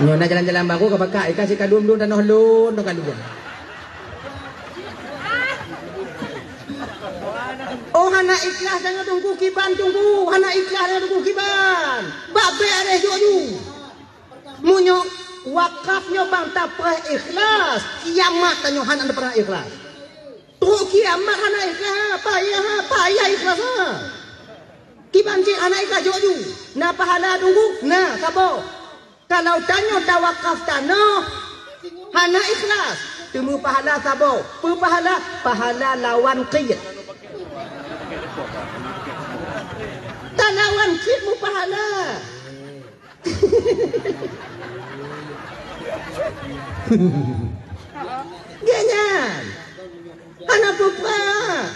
Nyoe na jalan-jalan baru ka pakak, ikan si kadum dum tanoh lôn, tanoh kalon. Oh, hana ikhlas tanyoe tunggu kiban tunggu, hana ikhlas tanyoe tunggu kiban. Bak bék areh jok ju. Meunyoe wakaf nyoe bang tapreh ikhlas, kiamat tanyoe hana pernah ikhlas. Trok kiamat hana ikhlas, payah, payah ikhlas, ha. Kiban cit hana ikhlas jok ju. Na pahala tunggu, na saboh. Kalau tanyoe tawakaf tanoh hana ikhlas, teumé pahala saboh. Peu pahala? Pahala lawan qit. Talawan qit meupahala. Gét nyan. Hana peue-peue.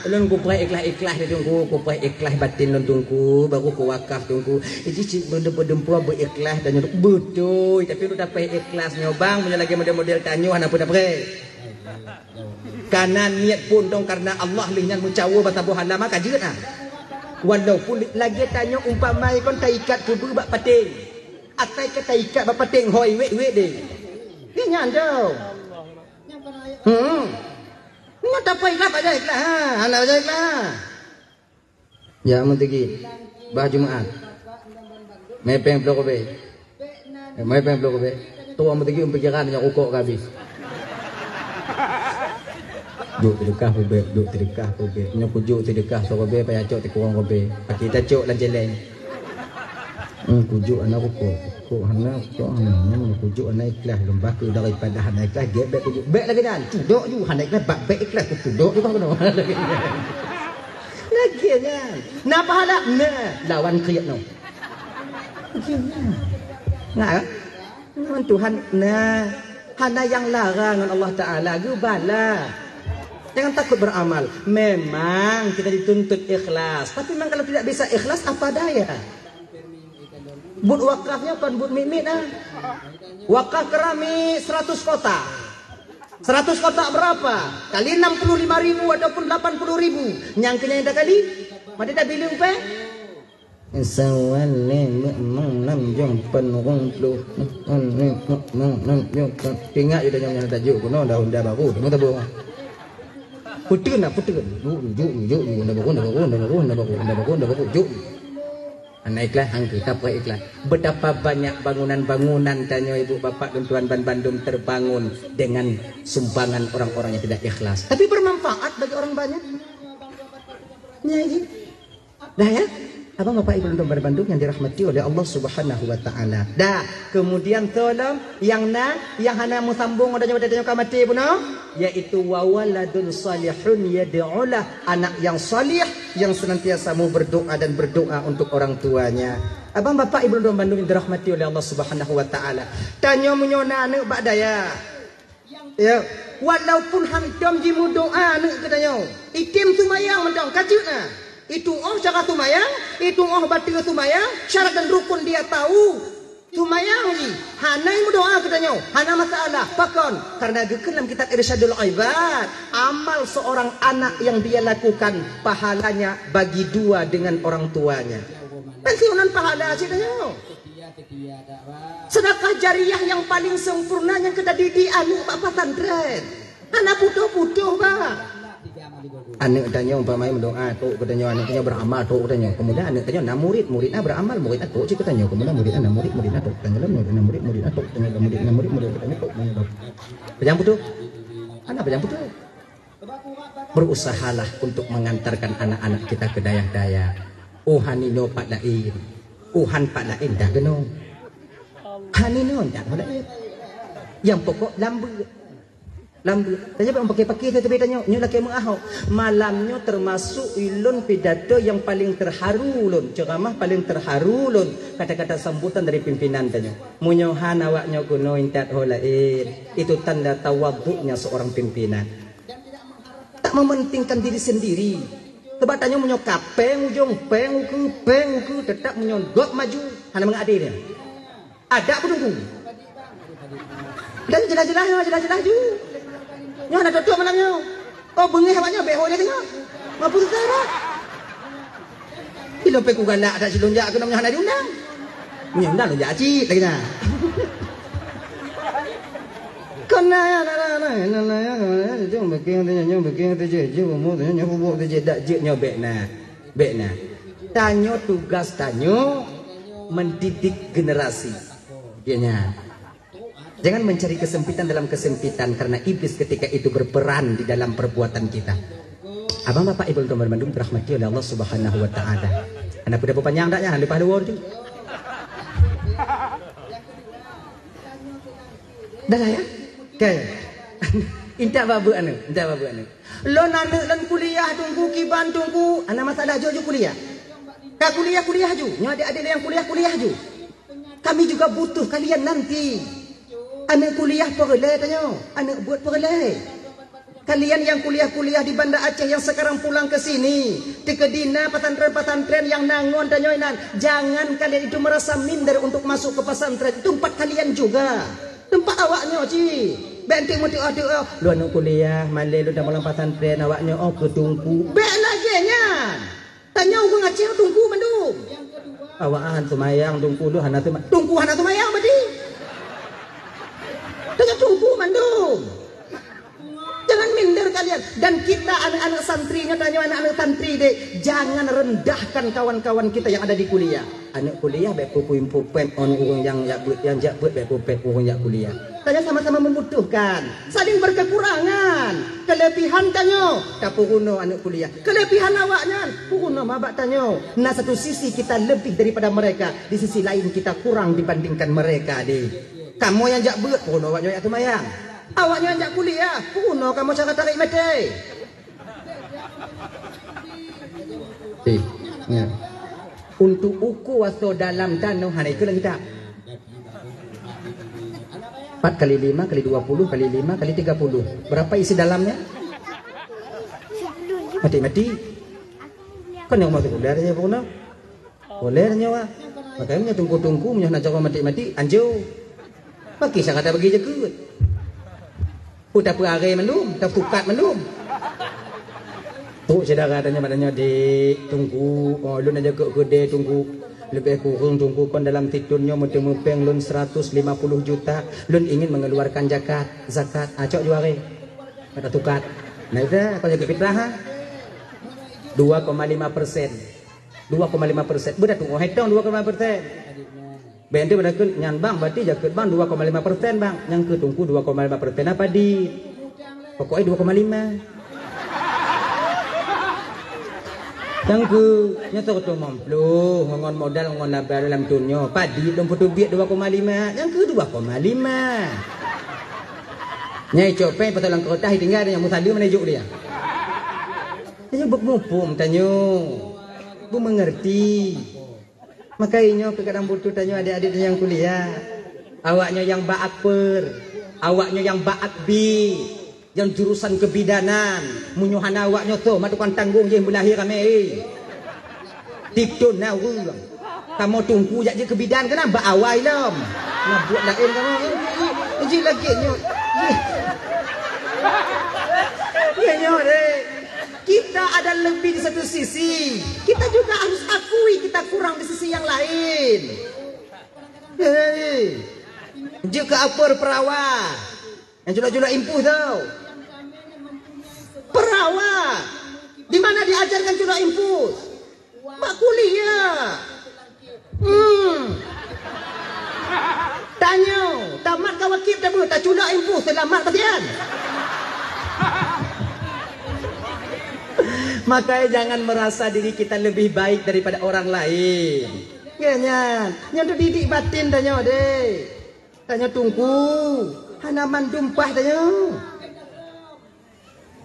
Ulôn kupreh ikhlas-ikhlas di teungku, kupreh ikhlas batin lôn teungku, baru kuwakaf teungku. Iji cit beudeumpue-deumpue beuikhlas dan nyoe beutôi, tapi ulôn tapreh ikhlas nyoe bang, meunyoe lagée model-model tanyoe hana peue tapreh. Kana niet pun dong karena Allah lheueh nyan meucawo bak saboh halaman ka jeuet ah. Walaupun lagée tanyoe umpama kon taikat keubeue bak paténg. Atai ka taikat bak paténg hôi wék-wék deh. Nyan dong. Hmm. Nyan tapai lah bajai lah. Ha, hana bajai lah. Ya, meuteugét. Bah Jumaat. Mepeng ploh rubée. Eh, mepeng ploh rubée. Tuang meuteugét pikiran nyang rukok ka habéh. Jok teudeukah rubée, jok teudeukah rubée. Nyoe kujok teudeukah sirubée payah cok tikurong rubée. Pakai tacok lam celeng. Hmm, kujok hana rukok. Rukok hana, rukok hana. Hmm, kujok hana ikhlas. Lom bak keu daripada hana ikhlas, gét bék kujok. Bék lagée nyan. Cudok ju hana ikhlas, bak bék ikhlas. Cudok ju kah keunoe. Lagée nyan. Na pahala? Na, lawan kriet nyoe. Lagée nyan. Nah, eh? Ngon Tuhan, na, hana nyang lara ngon Allah Taala, geubala. Jangan takut beramal. Memang kita dituntut ikhlas. Tapi memang kalau tidak bisa ikhlas, apa daya? Buet wakaf nyoe kon buet miet-miet ah. Wakaf keramik seratus kotak. Seratus kotak berapa? Kali enam puluh lima ribu ataupun delapan puluh ribu. Nyang keu nyan takali? Mati tabileung pèng? Sawal lé meu'mong nam jong pen rong ploh. Meu'mong nam jong pen. Ingat yu tanyoe nyang tajok keunoe dah honda baru. Tengok tabong. Peutreun na peutreun. Juk, juk, juk, juk. Honda baru, honda baru, honda baru, honda baru, honda baru, honda baru. Juk. Hana ikhlas, hang keu, tak payah ikhlas. Betapa banyak bangunan-bangunan tanyoe ibu bapak dan tuan ban bandum terbangun dengan sumbangan orang-orang yang tidak ikhlas. Tapi bermanfaat bagi orang banyak. Nya, ji. Dah ya? Abang bapak ibu dan tuan ban bandum yang dirahmati oleh Allah Subhanahu wa taala. Dah, kemudian tolong yang na, yang hana meusambung ada nyawa tanyoe ka maté bunoe, yaitu wa waladun salihun yad'ulah, anak yang salih yang senantiasa mau berdoa dan berdoa untuk orang tuanya. Abang bapak ibu dan bandum yang dirahmati oleh Allah Subhanahu wa taala. Tanyoe meunyoe na aneuk bak dayah. Ya, walaupun hantom jimeudoa aneuk geutanyoe. Item seumayang mantong ka jeuet na. Itu'oh cara seumayang, itu'oh bateue seumayang, syarat dan rukun dia tahu. Seumayang jih, hana meudoa geutanyoe, hana masalah. Pakon? Karena geukheun lam kitab Irsyadul Ibad, amal seorang anak yang dia lakukan pahalanya bagi dua dengan orang tuanya. Kan siunan pahala cit tanyoe. Sedekah jariah yang paling sempurna nyang ka tadidik aneuk bak pesantren. Hana putôh-putôh, bah. Aneuk tanyoe umpama meudoa, tok geutanyoe, aneuk tanyoe beramal, tok geutanyoe. Kemudian aneuk tanyoe na murid, murid na beramal, murid na tok cit geutanyoe. Kemudian murid na murid, murid na tok geutanyoe, murid na murid, murid na tok geutanyoe, murid na murid, murid na tok geutanyoe, tok geutanyoe. Pajang putôh? Hana pajang putôh. Berusahalah untuk mengantarkan anak-anak kita ke dayah-dayah. Oh, han inoe pat laén. Oh, han pat laén dah keunoe. Han inoe dah pat laén. Nyang pokok lam beuet. Lam beuet. Tanyoe bèk paké-paké teuh teubiet tanyoe. Nyoe lakèe meuahok. Malam nyoe termasuk ulôn pidato yang paling terharu lôn, ceramah paling terharu lôn, kata-kata sambutan dari pimpinan tanyoe. Meunyoe han awak nyoe keunoe intat ho laén, itu tanda tawaduknya seorang pimpinan. Tak mementingkan diri sendiri. Sebab tanyoe meunyoe ka péng ujong, péng ukeue, péng ukeue, tetap meunyoe gob maju, hana mangat até dia. Adak beutungku. Dan jeulaih-jeulaih nyoe, jeulaih-jeulaih ju. Nyoe hana tutup malam nyoe. Oh, beungéh awak nyoe, bèk ho lé teungoh. Mampu susah dak? Ilôn pih kugalak that silôn jak keunoe nyoe hana diundang. Nyoe undang lôn jak cit lagèe nyan. Kon na ya, na, na, na, na, na, ya, na, na, ya, nyang bikin tu, nyang bikin tu je, je, umur tu, nyang bubuk tu je, dak jeuet nyoe bèk na. Bèk na. Tanyoe tugas tanyoe mendidik generasi. Dia nyan. Jangan mencari kesempitan dalam kesempitan, karena iblis ketika itu berperan di dalam perbuatan kita. Abang bapak ibu teman bandum dirahmati oleh Allah Subhanahu wa taala. Anak peue panjang dak nyan, leupah dua tu. Dah lah ya? Kan? Intat babeuek aneuk, intat babeuek aneuk. Lôn aneuk lôn kuliah teungku kiban teungku, hana masalah jok ju kuliah. Ka kuliah, kuliah ju. Nyoe adik-adik nyang kuliah, kuliah ju. Kami juga butuh kalian nanti. Aneuk kuliah peureulèe tanyoe, aneuk buet peureulèe. Kalian yang kuliah-kuliah di Banda Aceh yang sekarang pulang ke sini, teukeudi na pesantren-pesantren yang na ngon tanyoe inan, jangan kalian itu merasa minder untuk masuk ke pesantren. Tempat kalian juga. Tempat awak nyoe cit. Bèk enteuk meutuah-tuah. Lôn aneuk kuliah, malèe lôn tamong lam pesantren, awak nyoe oh keu teungku. Bèk lagèe nyan. Tanyoe ureueng Aceh teungku mandum. Awak han seumayang teungku, lôn hana seuma-, teungku hana seumayang berarti. Tanyoe teungku mandum. Jangan minder kalian. Dan kita aneuk-aneuk santri nyoe, tanyoe aneuk-aneuk santri deh, jangan rendahkan kawan-kawan kita yang ada di kuliah. Aneuk kuliah bèk peupuih pupet ngon ureueng nyang jak beuet, nyang jak beuet bèk pupet ureueng jak kuliah. Tanyoe sama-sama membutuhkan, saling berkekurangan. Kelebihan tanyoe tapeurunoe aneuk kuliah. Kelebihan awak nyan peurunoe ma bak tanyoe. Na satu sisi kita lebih daripada mereka, di sisi lain kita kurang dibandingkan mereka deh. Kamoe nyang jak beuet peurunoe awak nyoe jak seumayang. Awak nyoe nyang jak kuliah peurunoe kamoe cara tarék meuté. Eh, nya. Untuk ukur asoe dalam tanoh hana ikeu lagèe tak. Empat kali lima kali dua puluh kali lima kali tiga puluh. Berapa isi dalamnya? Mati-mati. Kan yang masuk udara je pun. Boleh nyoe. Makanya teungku-teungku nyoe nak cara mati-mati anjo. Bagi saya kata bagi je ke. Pun tak apa hari mandum, tak pukat mandum. Syedara tanyoe, tanyoe di Teungku, oh, lôn aja keu keudè Teungku. Leubeh kureueng Teungku kon dalam sithon nyoe meuteumèe pèng lôn seratus lima puluh juta. Lôn ingin mengeluarkan zakat, zakat. Ah, cok juaré. Kata tukat. Nah, itu kon zakat fitrah, ha? Dua koma lima persen. Dua koma lima persen. Beudah tu, oh, hetong dua koma lima persen. Bèk teuh pada keu nyan bang, berarti zakeuet bang dua koma lima persen bang. Nyang keu Teungku dua koma lima persen apa di? Pokoknya dua koma lima. Nyang keu nyoto tu mampu ngon modal ngon laba dalam thon nyoe. Padi lôn puteubiet dua koma lima. Nyang keu dua koma lima. Nyai copet pasal lam kertas tinggai dia, nyang musadu mana juk dia. Jadi bek muphom tanyoe. Beumengerti. Maka inyoe keu kadang butuh tanyoe adik-adik nyang kuliah. Awaknyoe nyang bak akper, awaknyoe nyang bak akbi, nyang jurusan kebidanan. Meunyoe hana awaknyoe tho, mak tukang tanggong jih meulahé ramé, eh. Tiktun na ureueng. Kamoe Teungku jak jeuet keu bidan keunan bak awai lom. Na buet laén kamoe. Eh, eh, eh, jih lagèe nyoe. Jih. Ya nyoe deh. Kita ada lebih di satu sisi. Kita juga harus akui kita kurang di sisi yang lain. Hei. Jeuet keu akper perawa. Nyang culok-culok impus tau. Perawa. Di mana diajarkan culok impus? Bak kuliah. Hmm. Tanyoe, tamat ka wakib dah beuh, taculok impus, seulamat pasian. Makanya jangan merasa diri kita lebih baik daripada orang lain. Ya nyan, nyan tu didik batin tanyoe deh. Tanyoe Teungku, hana mandum paih tanyoe.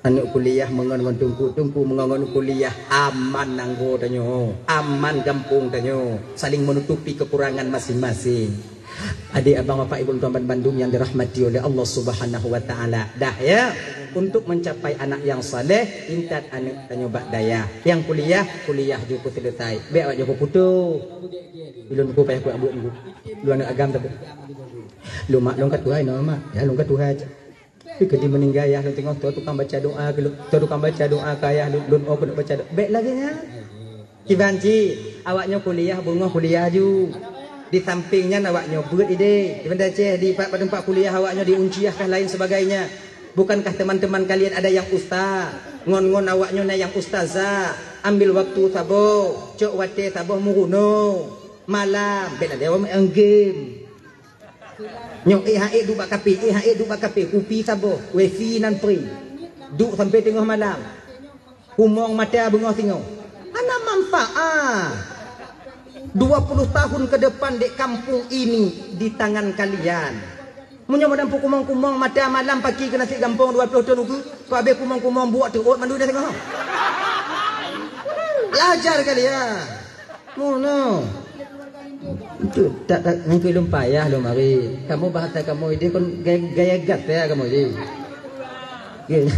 Aneuk kuliah meungon ngon Teungku, Teungku meungon ngon kuliah, aman nanggroe tanyoe, aman gampông tanyoe, saling menutupi kekurangan masing-masing. Adik abang bapak ibu tuan ban bandum yang dirahmati oleh Allah Subhanahu wa taala. Dah ya, untuk mencapai anak yang saleh, intat aneuk tanyoe bak dayah. Yang kuliah, kuliah ju peuselesai. Bèk awak ju peuputoh. Ulôn ku payah kuat buet nunggu. Lôn aneuk agam tapi. Lôn mak lôn ka tuha inoe mak. Ya lôn ka tuha. Tapi keudi meuninggai ayah lôn teungoh, toh tukang baca doa keu lôn, toh tukang baca doa keu ayah lôn, lôn oh keuneuk baca doa. Bèk lagèe nyan. Kiban cit, awaknyoe kuliah, beungoh kuliah ju. Di samping nyan awaknyoe beuet idéh. Di Banda Aceh, di pat-, pat teumpat kuliah awaknyoe di Unciah kah lain sebagainya. Bukankah teman-teman kalian ada yang ustaz? Ngon-ngon awaknyoe na nyang ustazah. Ambil waktu saboh, cok watèe saboh meurunoe. Malam, bèk lagèe awaknyoe main game. Nyoe, eh, ha, eh, duek bak kafe, eh, ha, eh, duek bak kafe, kupi saboh, wifi nan free. Duek sampai teungoh malam. Kumong mata beungoh singoh. Hana manfaat. Dua puluh tahun ke depan dek kampung ini di tangan kalian. Meunyoe madan peukumong-kumong mata malam paki keu nasi gampông dua puluh thon ukeue, keu habéh kumong-kumong buet teuôt mandum singoh. Belajar kalian. Mono. Itu tak, tak, nyang keu lôn payah lôn mari. Kamoe bahasa kamoe idéh kon gaya, gaya gata kamoe idéh. Gaya.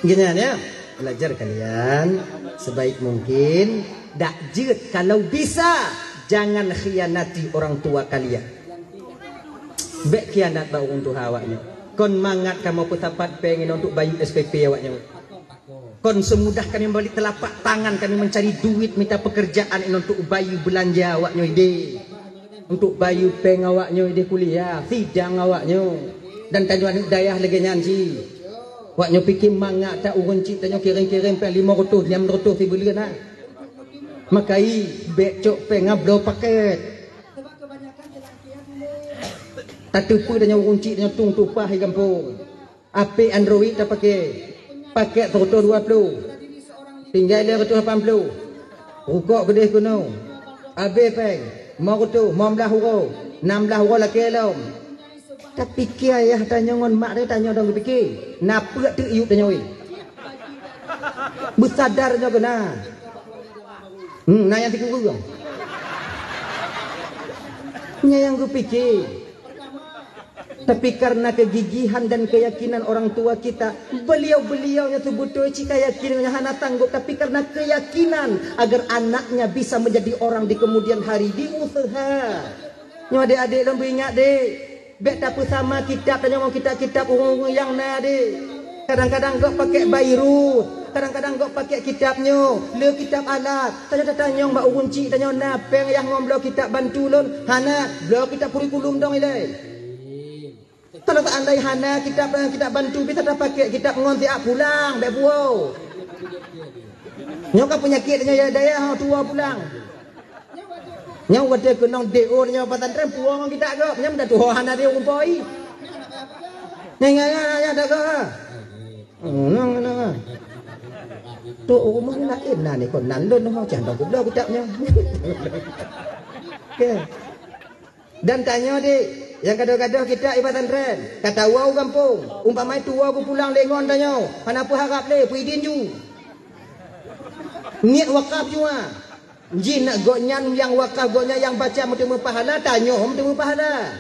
Gini ya. Belajar kalian sebaik mungkin. Dak jeuet kalau bisa jangan khianati orang tua kalian. Bèk khianat bak ureueng tuha awaknyoe. Kon mangat kamoe peusapat péng inong untuk bayeue S P P awaknyoe. Kon seumudah kami membalik telapak tangan kami mencari duit mita pekerjaan inong untuk bayeue beulanja awaknyoe idéh. Untuk bayeue péng awaknyoe idéh kuliah, sidang awaknyoe. Dan tanyoe aneuk dayah lagèe nyan cit. Awaknyoe pike mangat that ureueng cit tanyoe kirém-kirém péng limong reutôh, nam reutôh sibuleuen na. Makai bèk cok péng ngon bloe paket. Tateupeue tanyoe ureueng cit tanyoe tueng tupah di gampông. H P Android tapake. Paket seratus dua puluh. Tinggai lhèe ratus lapan puluh. Rukok keudeh keunoe. Abéh péng. Lima ratus, lima belas uroe. Enam belas uroe lakèe lom. Tapike ayah tanyoe ngon mak tanyoe dong geupike. Na peuet teuk yup tanyoe. Beusadar nyoe keunan. Hmm, na nyang sikureueng. Nyan nyang geupike. Tapi karena kegigihan dan keyakinan orang tua kita, beliau-beliau nyang seubeutôi cit ka yakin ngon hana sanggup, tapi karena keyakinan agar anaknya bisa menjadi orang di kemudian hari, diuseuha. Nyoe adék-adék lôn beuingat deh, bèk tapeusama kitab tanyoe ngon kitab-kitab ureueng-ureueng nyang na deh. Kadang-kadang gob pakai Bairut, kadang-kadang gob pakai kitab nyoe, le kitab alat. Tanyoe tatanyong bak ureueng chik tanyoe, "Na péng yah ngon bloe kitab bantu lôn?" "Hana, bloe kitab kurikulum dong ilée." Kalau seandai hana kitab, kitab bantu, bisa tapakai kitab ngon siat pulang, bék buoe. Nyoe ka peunyakét nyoe ya daya, ha, tuwoe pulang. Nyoe watée keunong D O nyoe pesantren puwoe ngon kitab gob, nyoe dah tuwoe hana D O kumpoi. Nyoe, nyoe, nyoe, nyoe dah gob, ha. Hmm, nyoe, nyoe, nyoe. Tu rumah ni laén na ni kon nan lôn ho cah dong kubloe kitab nyoe. Okey. Dan tanyoe dek, nyang gadoh-gadoh kitab i pesantren, ka tawoe u gampông, umpama tuwoe geupulang lé ngon tanyoe, hana peuharab lé, peuidin ju. Niet wakaf jua. Jih nak gobnyan nyang wakaf, gobnyan nyang baca meuteumé pahala, tanyoe meuteumé pahala.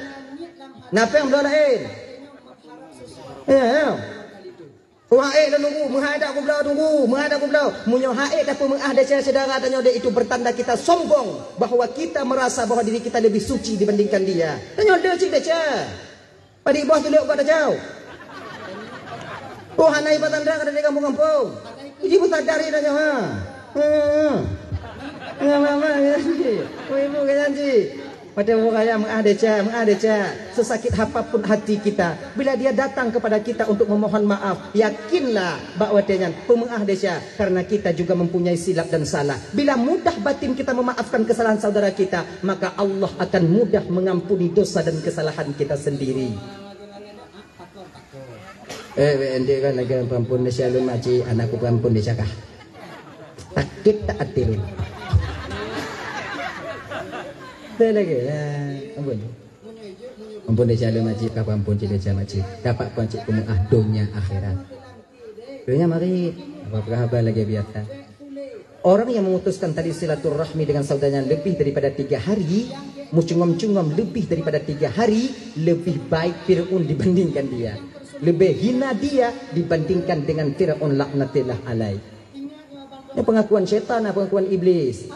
Na péng bloe laén. Ya, ya. Wah, ék lôn tunggu, meuhai dak kubloe tunggu, meuhai dak kubloe. Meunyoe hai ék tapeumeuáh desya syedara tanyoe dek, itu pertanda kita sombong bahwa kita merasa bahwa diri kita lebih suci dibandingkan dia. Tanyoe le cit desya. Padit boh tulok bak tacau. Oh, hana ipat tanda kada di kampung-kampung. Ji peusadari tanyoe, ha. Ha. Ya, mama, ya, ji. Oh, ibu, kaya ji. Pada orang yang meuah desya, meuah desya. Sesakit apapun hati kita, bila dia datang kepada kita untuk memohon maaf, yakinlah bak watée nyan peumeuah desya, karena kita juga mempunyai silap dan salah. Bila mudah batin kita memaafkan kesalahan saudara kita, maka Allah akan mudah mengampuni dosa dan kesalahan kita sendiri. Eh, weh, ente kan lagi peuampun desya lôn makcik, anakku peuampun desya kah? Sakét that até lôn. Betul lagi, ya, ampun. Ampun desya lôn makcik, ka peuampun cit desya makcik. Dapat peuampun cit peumeuáh donya akhirat. Donya mari, apa-apa haba lagi biasa. Orang yang memutuskan tali silaturahmi dengan saudaranya lebih daripada tiga hari, mencungom-cungom lebih daripada tiga hari, lebih baik Fir'aun dibandingkan dia. Lebih hina dia dibandingkan dengan Fir'aun laknatillah alaih. Ini pengakuan syaitan, pengakuan iblis.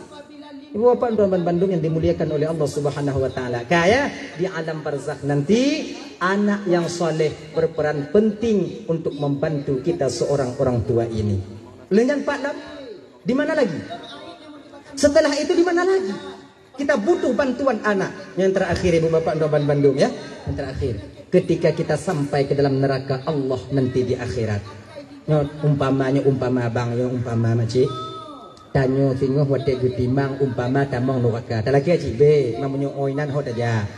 Ibu bapak tuan bandum yang dimuliakan oleh Allah Subhanahu wa taala. Kaya di alam barzakh nanti, anak yang saleh berperan penting untuk membantu kita seorang orang tua ini. Lenyan Pak Lam, di mana lagi? Setelah itu di mana lagi? Kita butuh bantuan anak. Yang terakhir, ibu bapak tuan bandum ya. Yang terakhir, ketika kita sampai ke dalam neraka Allah nanti di akhirat. Nyoe umpama, nyoe umpama abang, nyoe umpama makcik. Tanyoe singoh watée geutimang umpama tamong nuraka. Talakée cit bék, meunyoe oi nan ho tajak.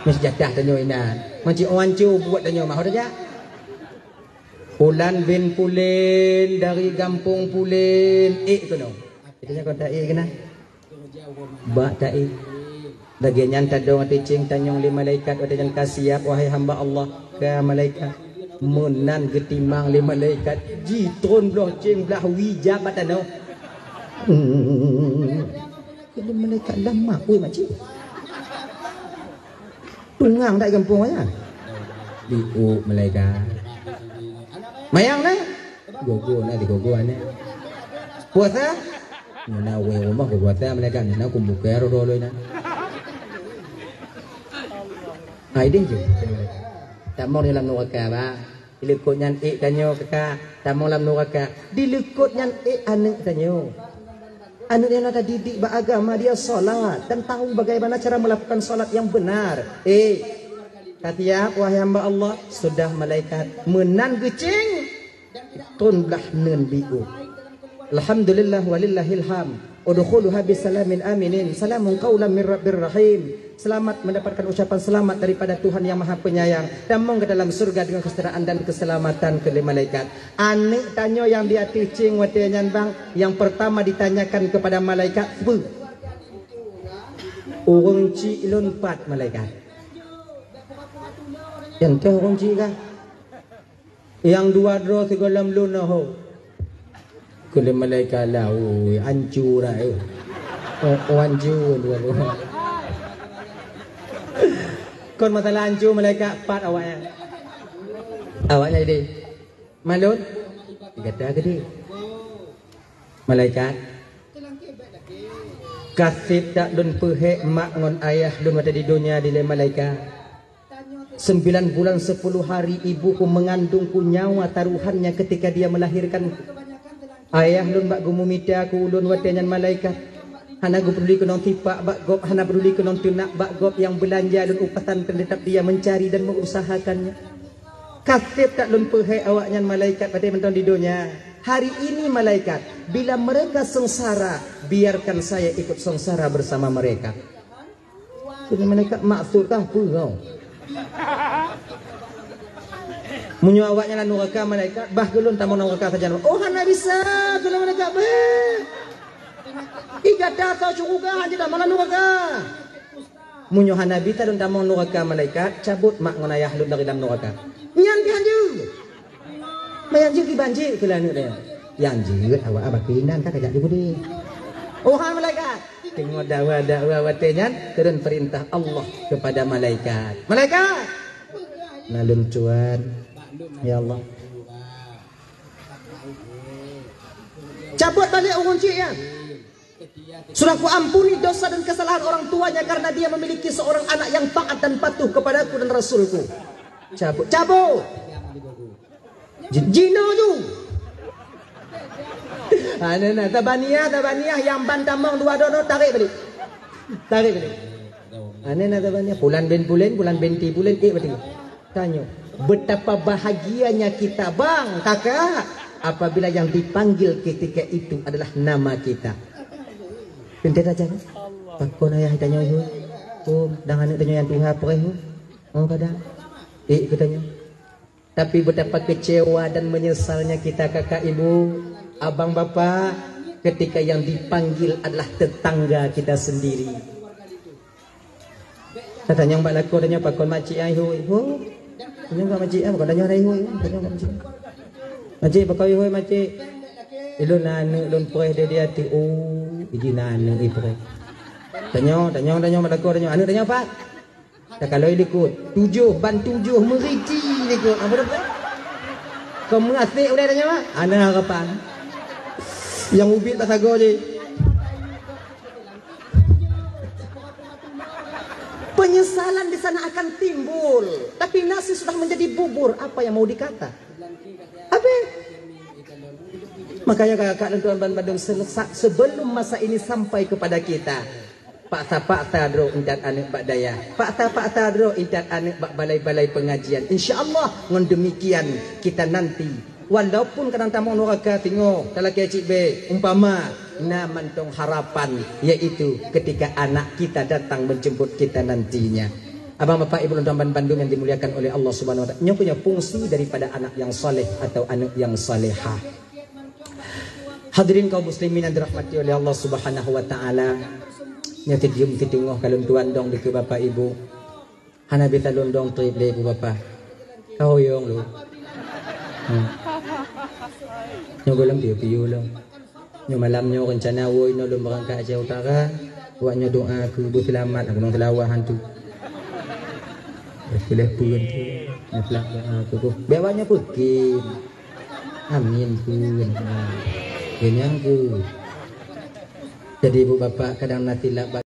Meuseujadah tanyoe inan. Makcik oi anco buet tanyoe mah ho tajak. Pulan bin Pulen dari gampông Pulen, ék keunoe. Itu nyan kon taék keunan. Bak taék. Lagée nyan tadong até céng tanyong lé malaikat watée nyan ka siab, wahai hamba Allah, ka malaikat. Meunan geutimang lé malaikat, jitron bloh céng blah wie jak bak tanoh. Hmm. Jadi malaikat lam mak, oi makcik. Tungang dak gampông nyan. Diuk malaikat. Mayang na? Gogo na digogo na. Puasa? Meunan wéh rumoh geupuasa malaikat, meunan kumbuka rodo loi na. Hai deh je. Tamong dalam nuraka, bang. Di likot nyan ék tanyoe kaka, tamong lam nuraka. Di likot nyan ék aneuk tanyoe. Aneuk nyan na tadidik bak agama, dia salat dan tahu bagaimana cara melakukan salat yang benar. Ék, ka siab, wahai hamba Allah, sudah malaikat meunan geucéng. Tron blah neun biôh. Alhamdulillah walillahil hamd. Udkhuluha bisalamin aminin. Salamun qaulan mir rabbir rahim. Selamat mendapatkan ucapan selamat daripada Tuhan Yang Maha Penyayang. Tamong ke dalam surga dengan kesejahtera dan keselamatan, kheun lé malaikat. Aneuk tanyoe nyang di ateueh céng watée nyan bang, yang pertama ditanyakan kepada malaikat, "Peue?" "Ureueng chik lôn pat, malaikat." "Nyan keuh ureueng chik kah?" "Nyang dua droe sigohlom lôn ho," kheun lé malaikat, "Lah, ui, ancu dah, eh. Oh, oh, ancu dua droe." Kon masalah ancu, malaikat pat awaknyan. Awaknyan jadi, "Malôn?" Gata geude. Malaikat, "Ka sép that lôn peuhék mak ngon ayah lôn watée di donya dilée malaikat." Sembilan bulan sepuluh hari ibuku mengandungku nyawa taruhannya ketika dia melahirkanku. Ayah lôn bak geumumita keu ulôn watée nyan malaikat. Hana geupeuduli keunong tipak bak gob, hana peuduli keunong teunak bak gob, nyang beulanja lôn upah tan tetap dia mencari dan mengusahakannya. Ka sép that lôn peuhai awaknyan malaikat watée mantong di donya. Hari ini malaikat, bila mereka sengsara, biarkan saya ikut sengsara bersama mereka. Kheun malaikat, maksud kah peue kau? Meunyoe awaknyan lam nuraka malaikat, bah keu lôn tamong nuraka sajan. Oh, hana bisa, kheun malaikat, beuh. Ih, gata soe syeuruga hana tamong lam nuraka. Meunyoe hana bisa lôn tamong nuraka malaikat, cabot mak ngon ayah lôn dari lam nuraka. Nyan pih hanjeuet. Meuhanjeuet kiban jeuet keu lagèe nyoe. Nyang jeuet awak abah keuinan ka kajak di budi. Oh, hai malaikat. Teungoh dakwa-dakwa watèe nyan, turun perintah Allah kepada malaikat. Malaikat! Na lôn tuan. Ya Allah. Cabot balik ureueng chik nyan. Sudah kuampuni dosa dan kesalahan orang tuanya karena dia memiliki seorang anak yang taat dan patuh kepadaku dan Rasulku. Cabut, cabut. Ji-, jinoe ju. Aneuëk na, tabaniah, tabaniah, nyang ban tamong dua dono, tarék balik. Tarék balik. Aneuëk na tabaniah, pulan bin pulen, pulan binti pulen, ék balik. Tanyoe, betapa bahagianya kita, bang, kakak, apabila yang dipanggil ketika itu adalah nama kita. Pintar aja, kan? Pakon ayah tanyoe, hu? Oh, dan aneuëk tanyoe nyang tuha, preh, hu? Oh, kadang. Eh, katanya. Tapi betapa kecewa dan menyesalnya kita, kakak, ibu, abang, bapak, ketika yang dipanggil adalah tetangga kita sendiri. Tatanyong bak lakoe, tanyong pakon makcik ai hôi. Ho. Tanyong bak makcik ai, pakon tanyong ai hôi. Tanyong bak makcik. Makcik, pakon ai hôi makcik. Ilôn na aneuëk lôn preh di, di ateueh. Oh, iji na aneuëk i preh. Tanyong, tanyong, tanyong bak lakoe, tanyong. Aneuëk tanyong pat? Takalon likot. Tujoh, ban tujoh meuriti likot. Apa dah? Kau meuasik ulai tanyong, ah? Ana harapan. Nyang ubit bak sagoe jih. Penyesalan di sana akan timbul, tapi nasi sudah menjadi bubur, apa yang mau dikata? Habis. Makanya kakak dan tuan ban bandum, se-, sebelum masa ini sampai kepada kita, paksa-paksa droe intat aneuëk bak dayah, paksa-paksa droe intat aneuëk bak balai-balai pengajian. Insya Allah, ngon demikian kita nanti Walaupun kadang tamong nuraka, singoh talakée cit bée, umpama na mantong harapan, yaitu ketika anak kita datang menjemput kita nantinya. Abang, bapak, ibu, lôn tuan ban bandum yang dimuliakan oleh Allah Subhanahu wa Taala, nyoe keuh nyoe fungsi daripada anak yang saleh atau anak yang salehah. Hadirin kaum muslimin yang dirahmati oleh Allah Subhanahu wa Taala, nyoe teudium teudeungoh ka lôn tuan dong dikeue bapak ibu. Hana bisa lôn dong trép lé bu bapak. Ka hoyong lôn. Hmm. Nyoe gohlom piôh-piôh lôn. Nyoe malam nyoe reuncana woe inoe lôn beurangkat Aceh Utara. Awak nyoe doa keu beuseulamat, aku nong seulawah hantu. Pilih pun tu. Nyeplak doa aku tu. Biar awak nyoe peukin. Amin pun. Ha. Kenyang tu. Jadi ibu bapak kadang na silap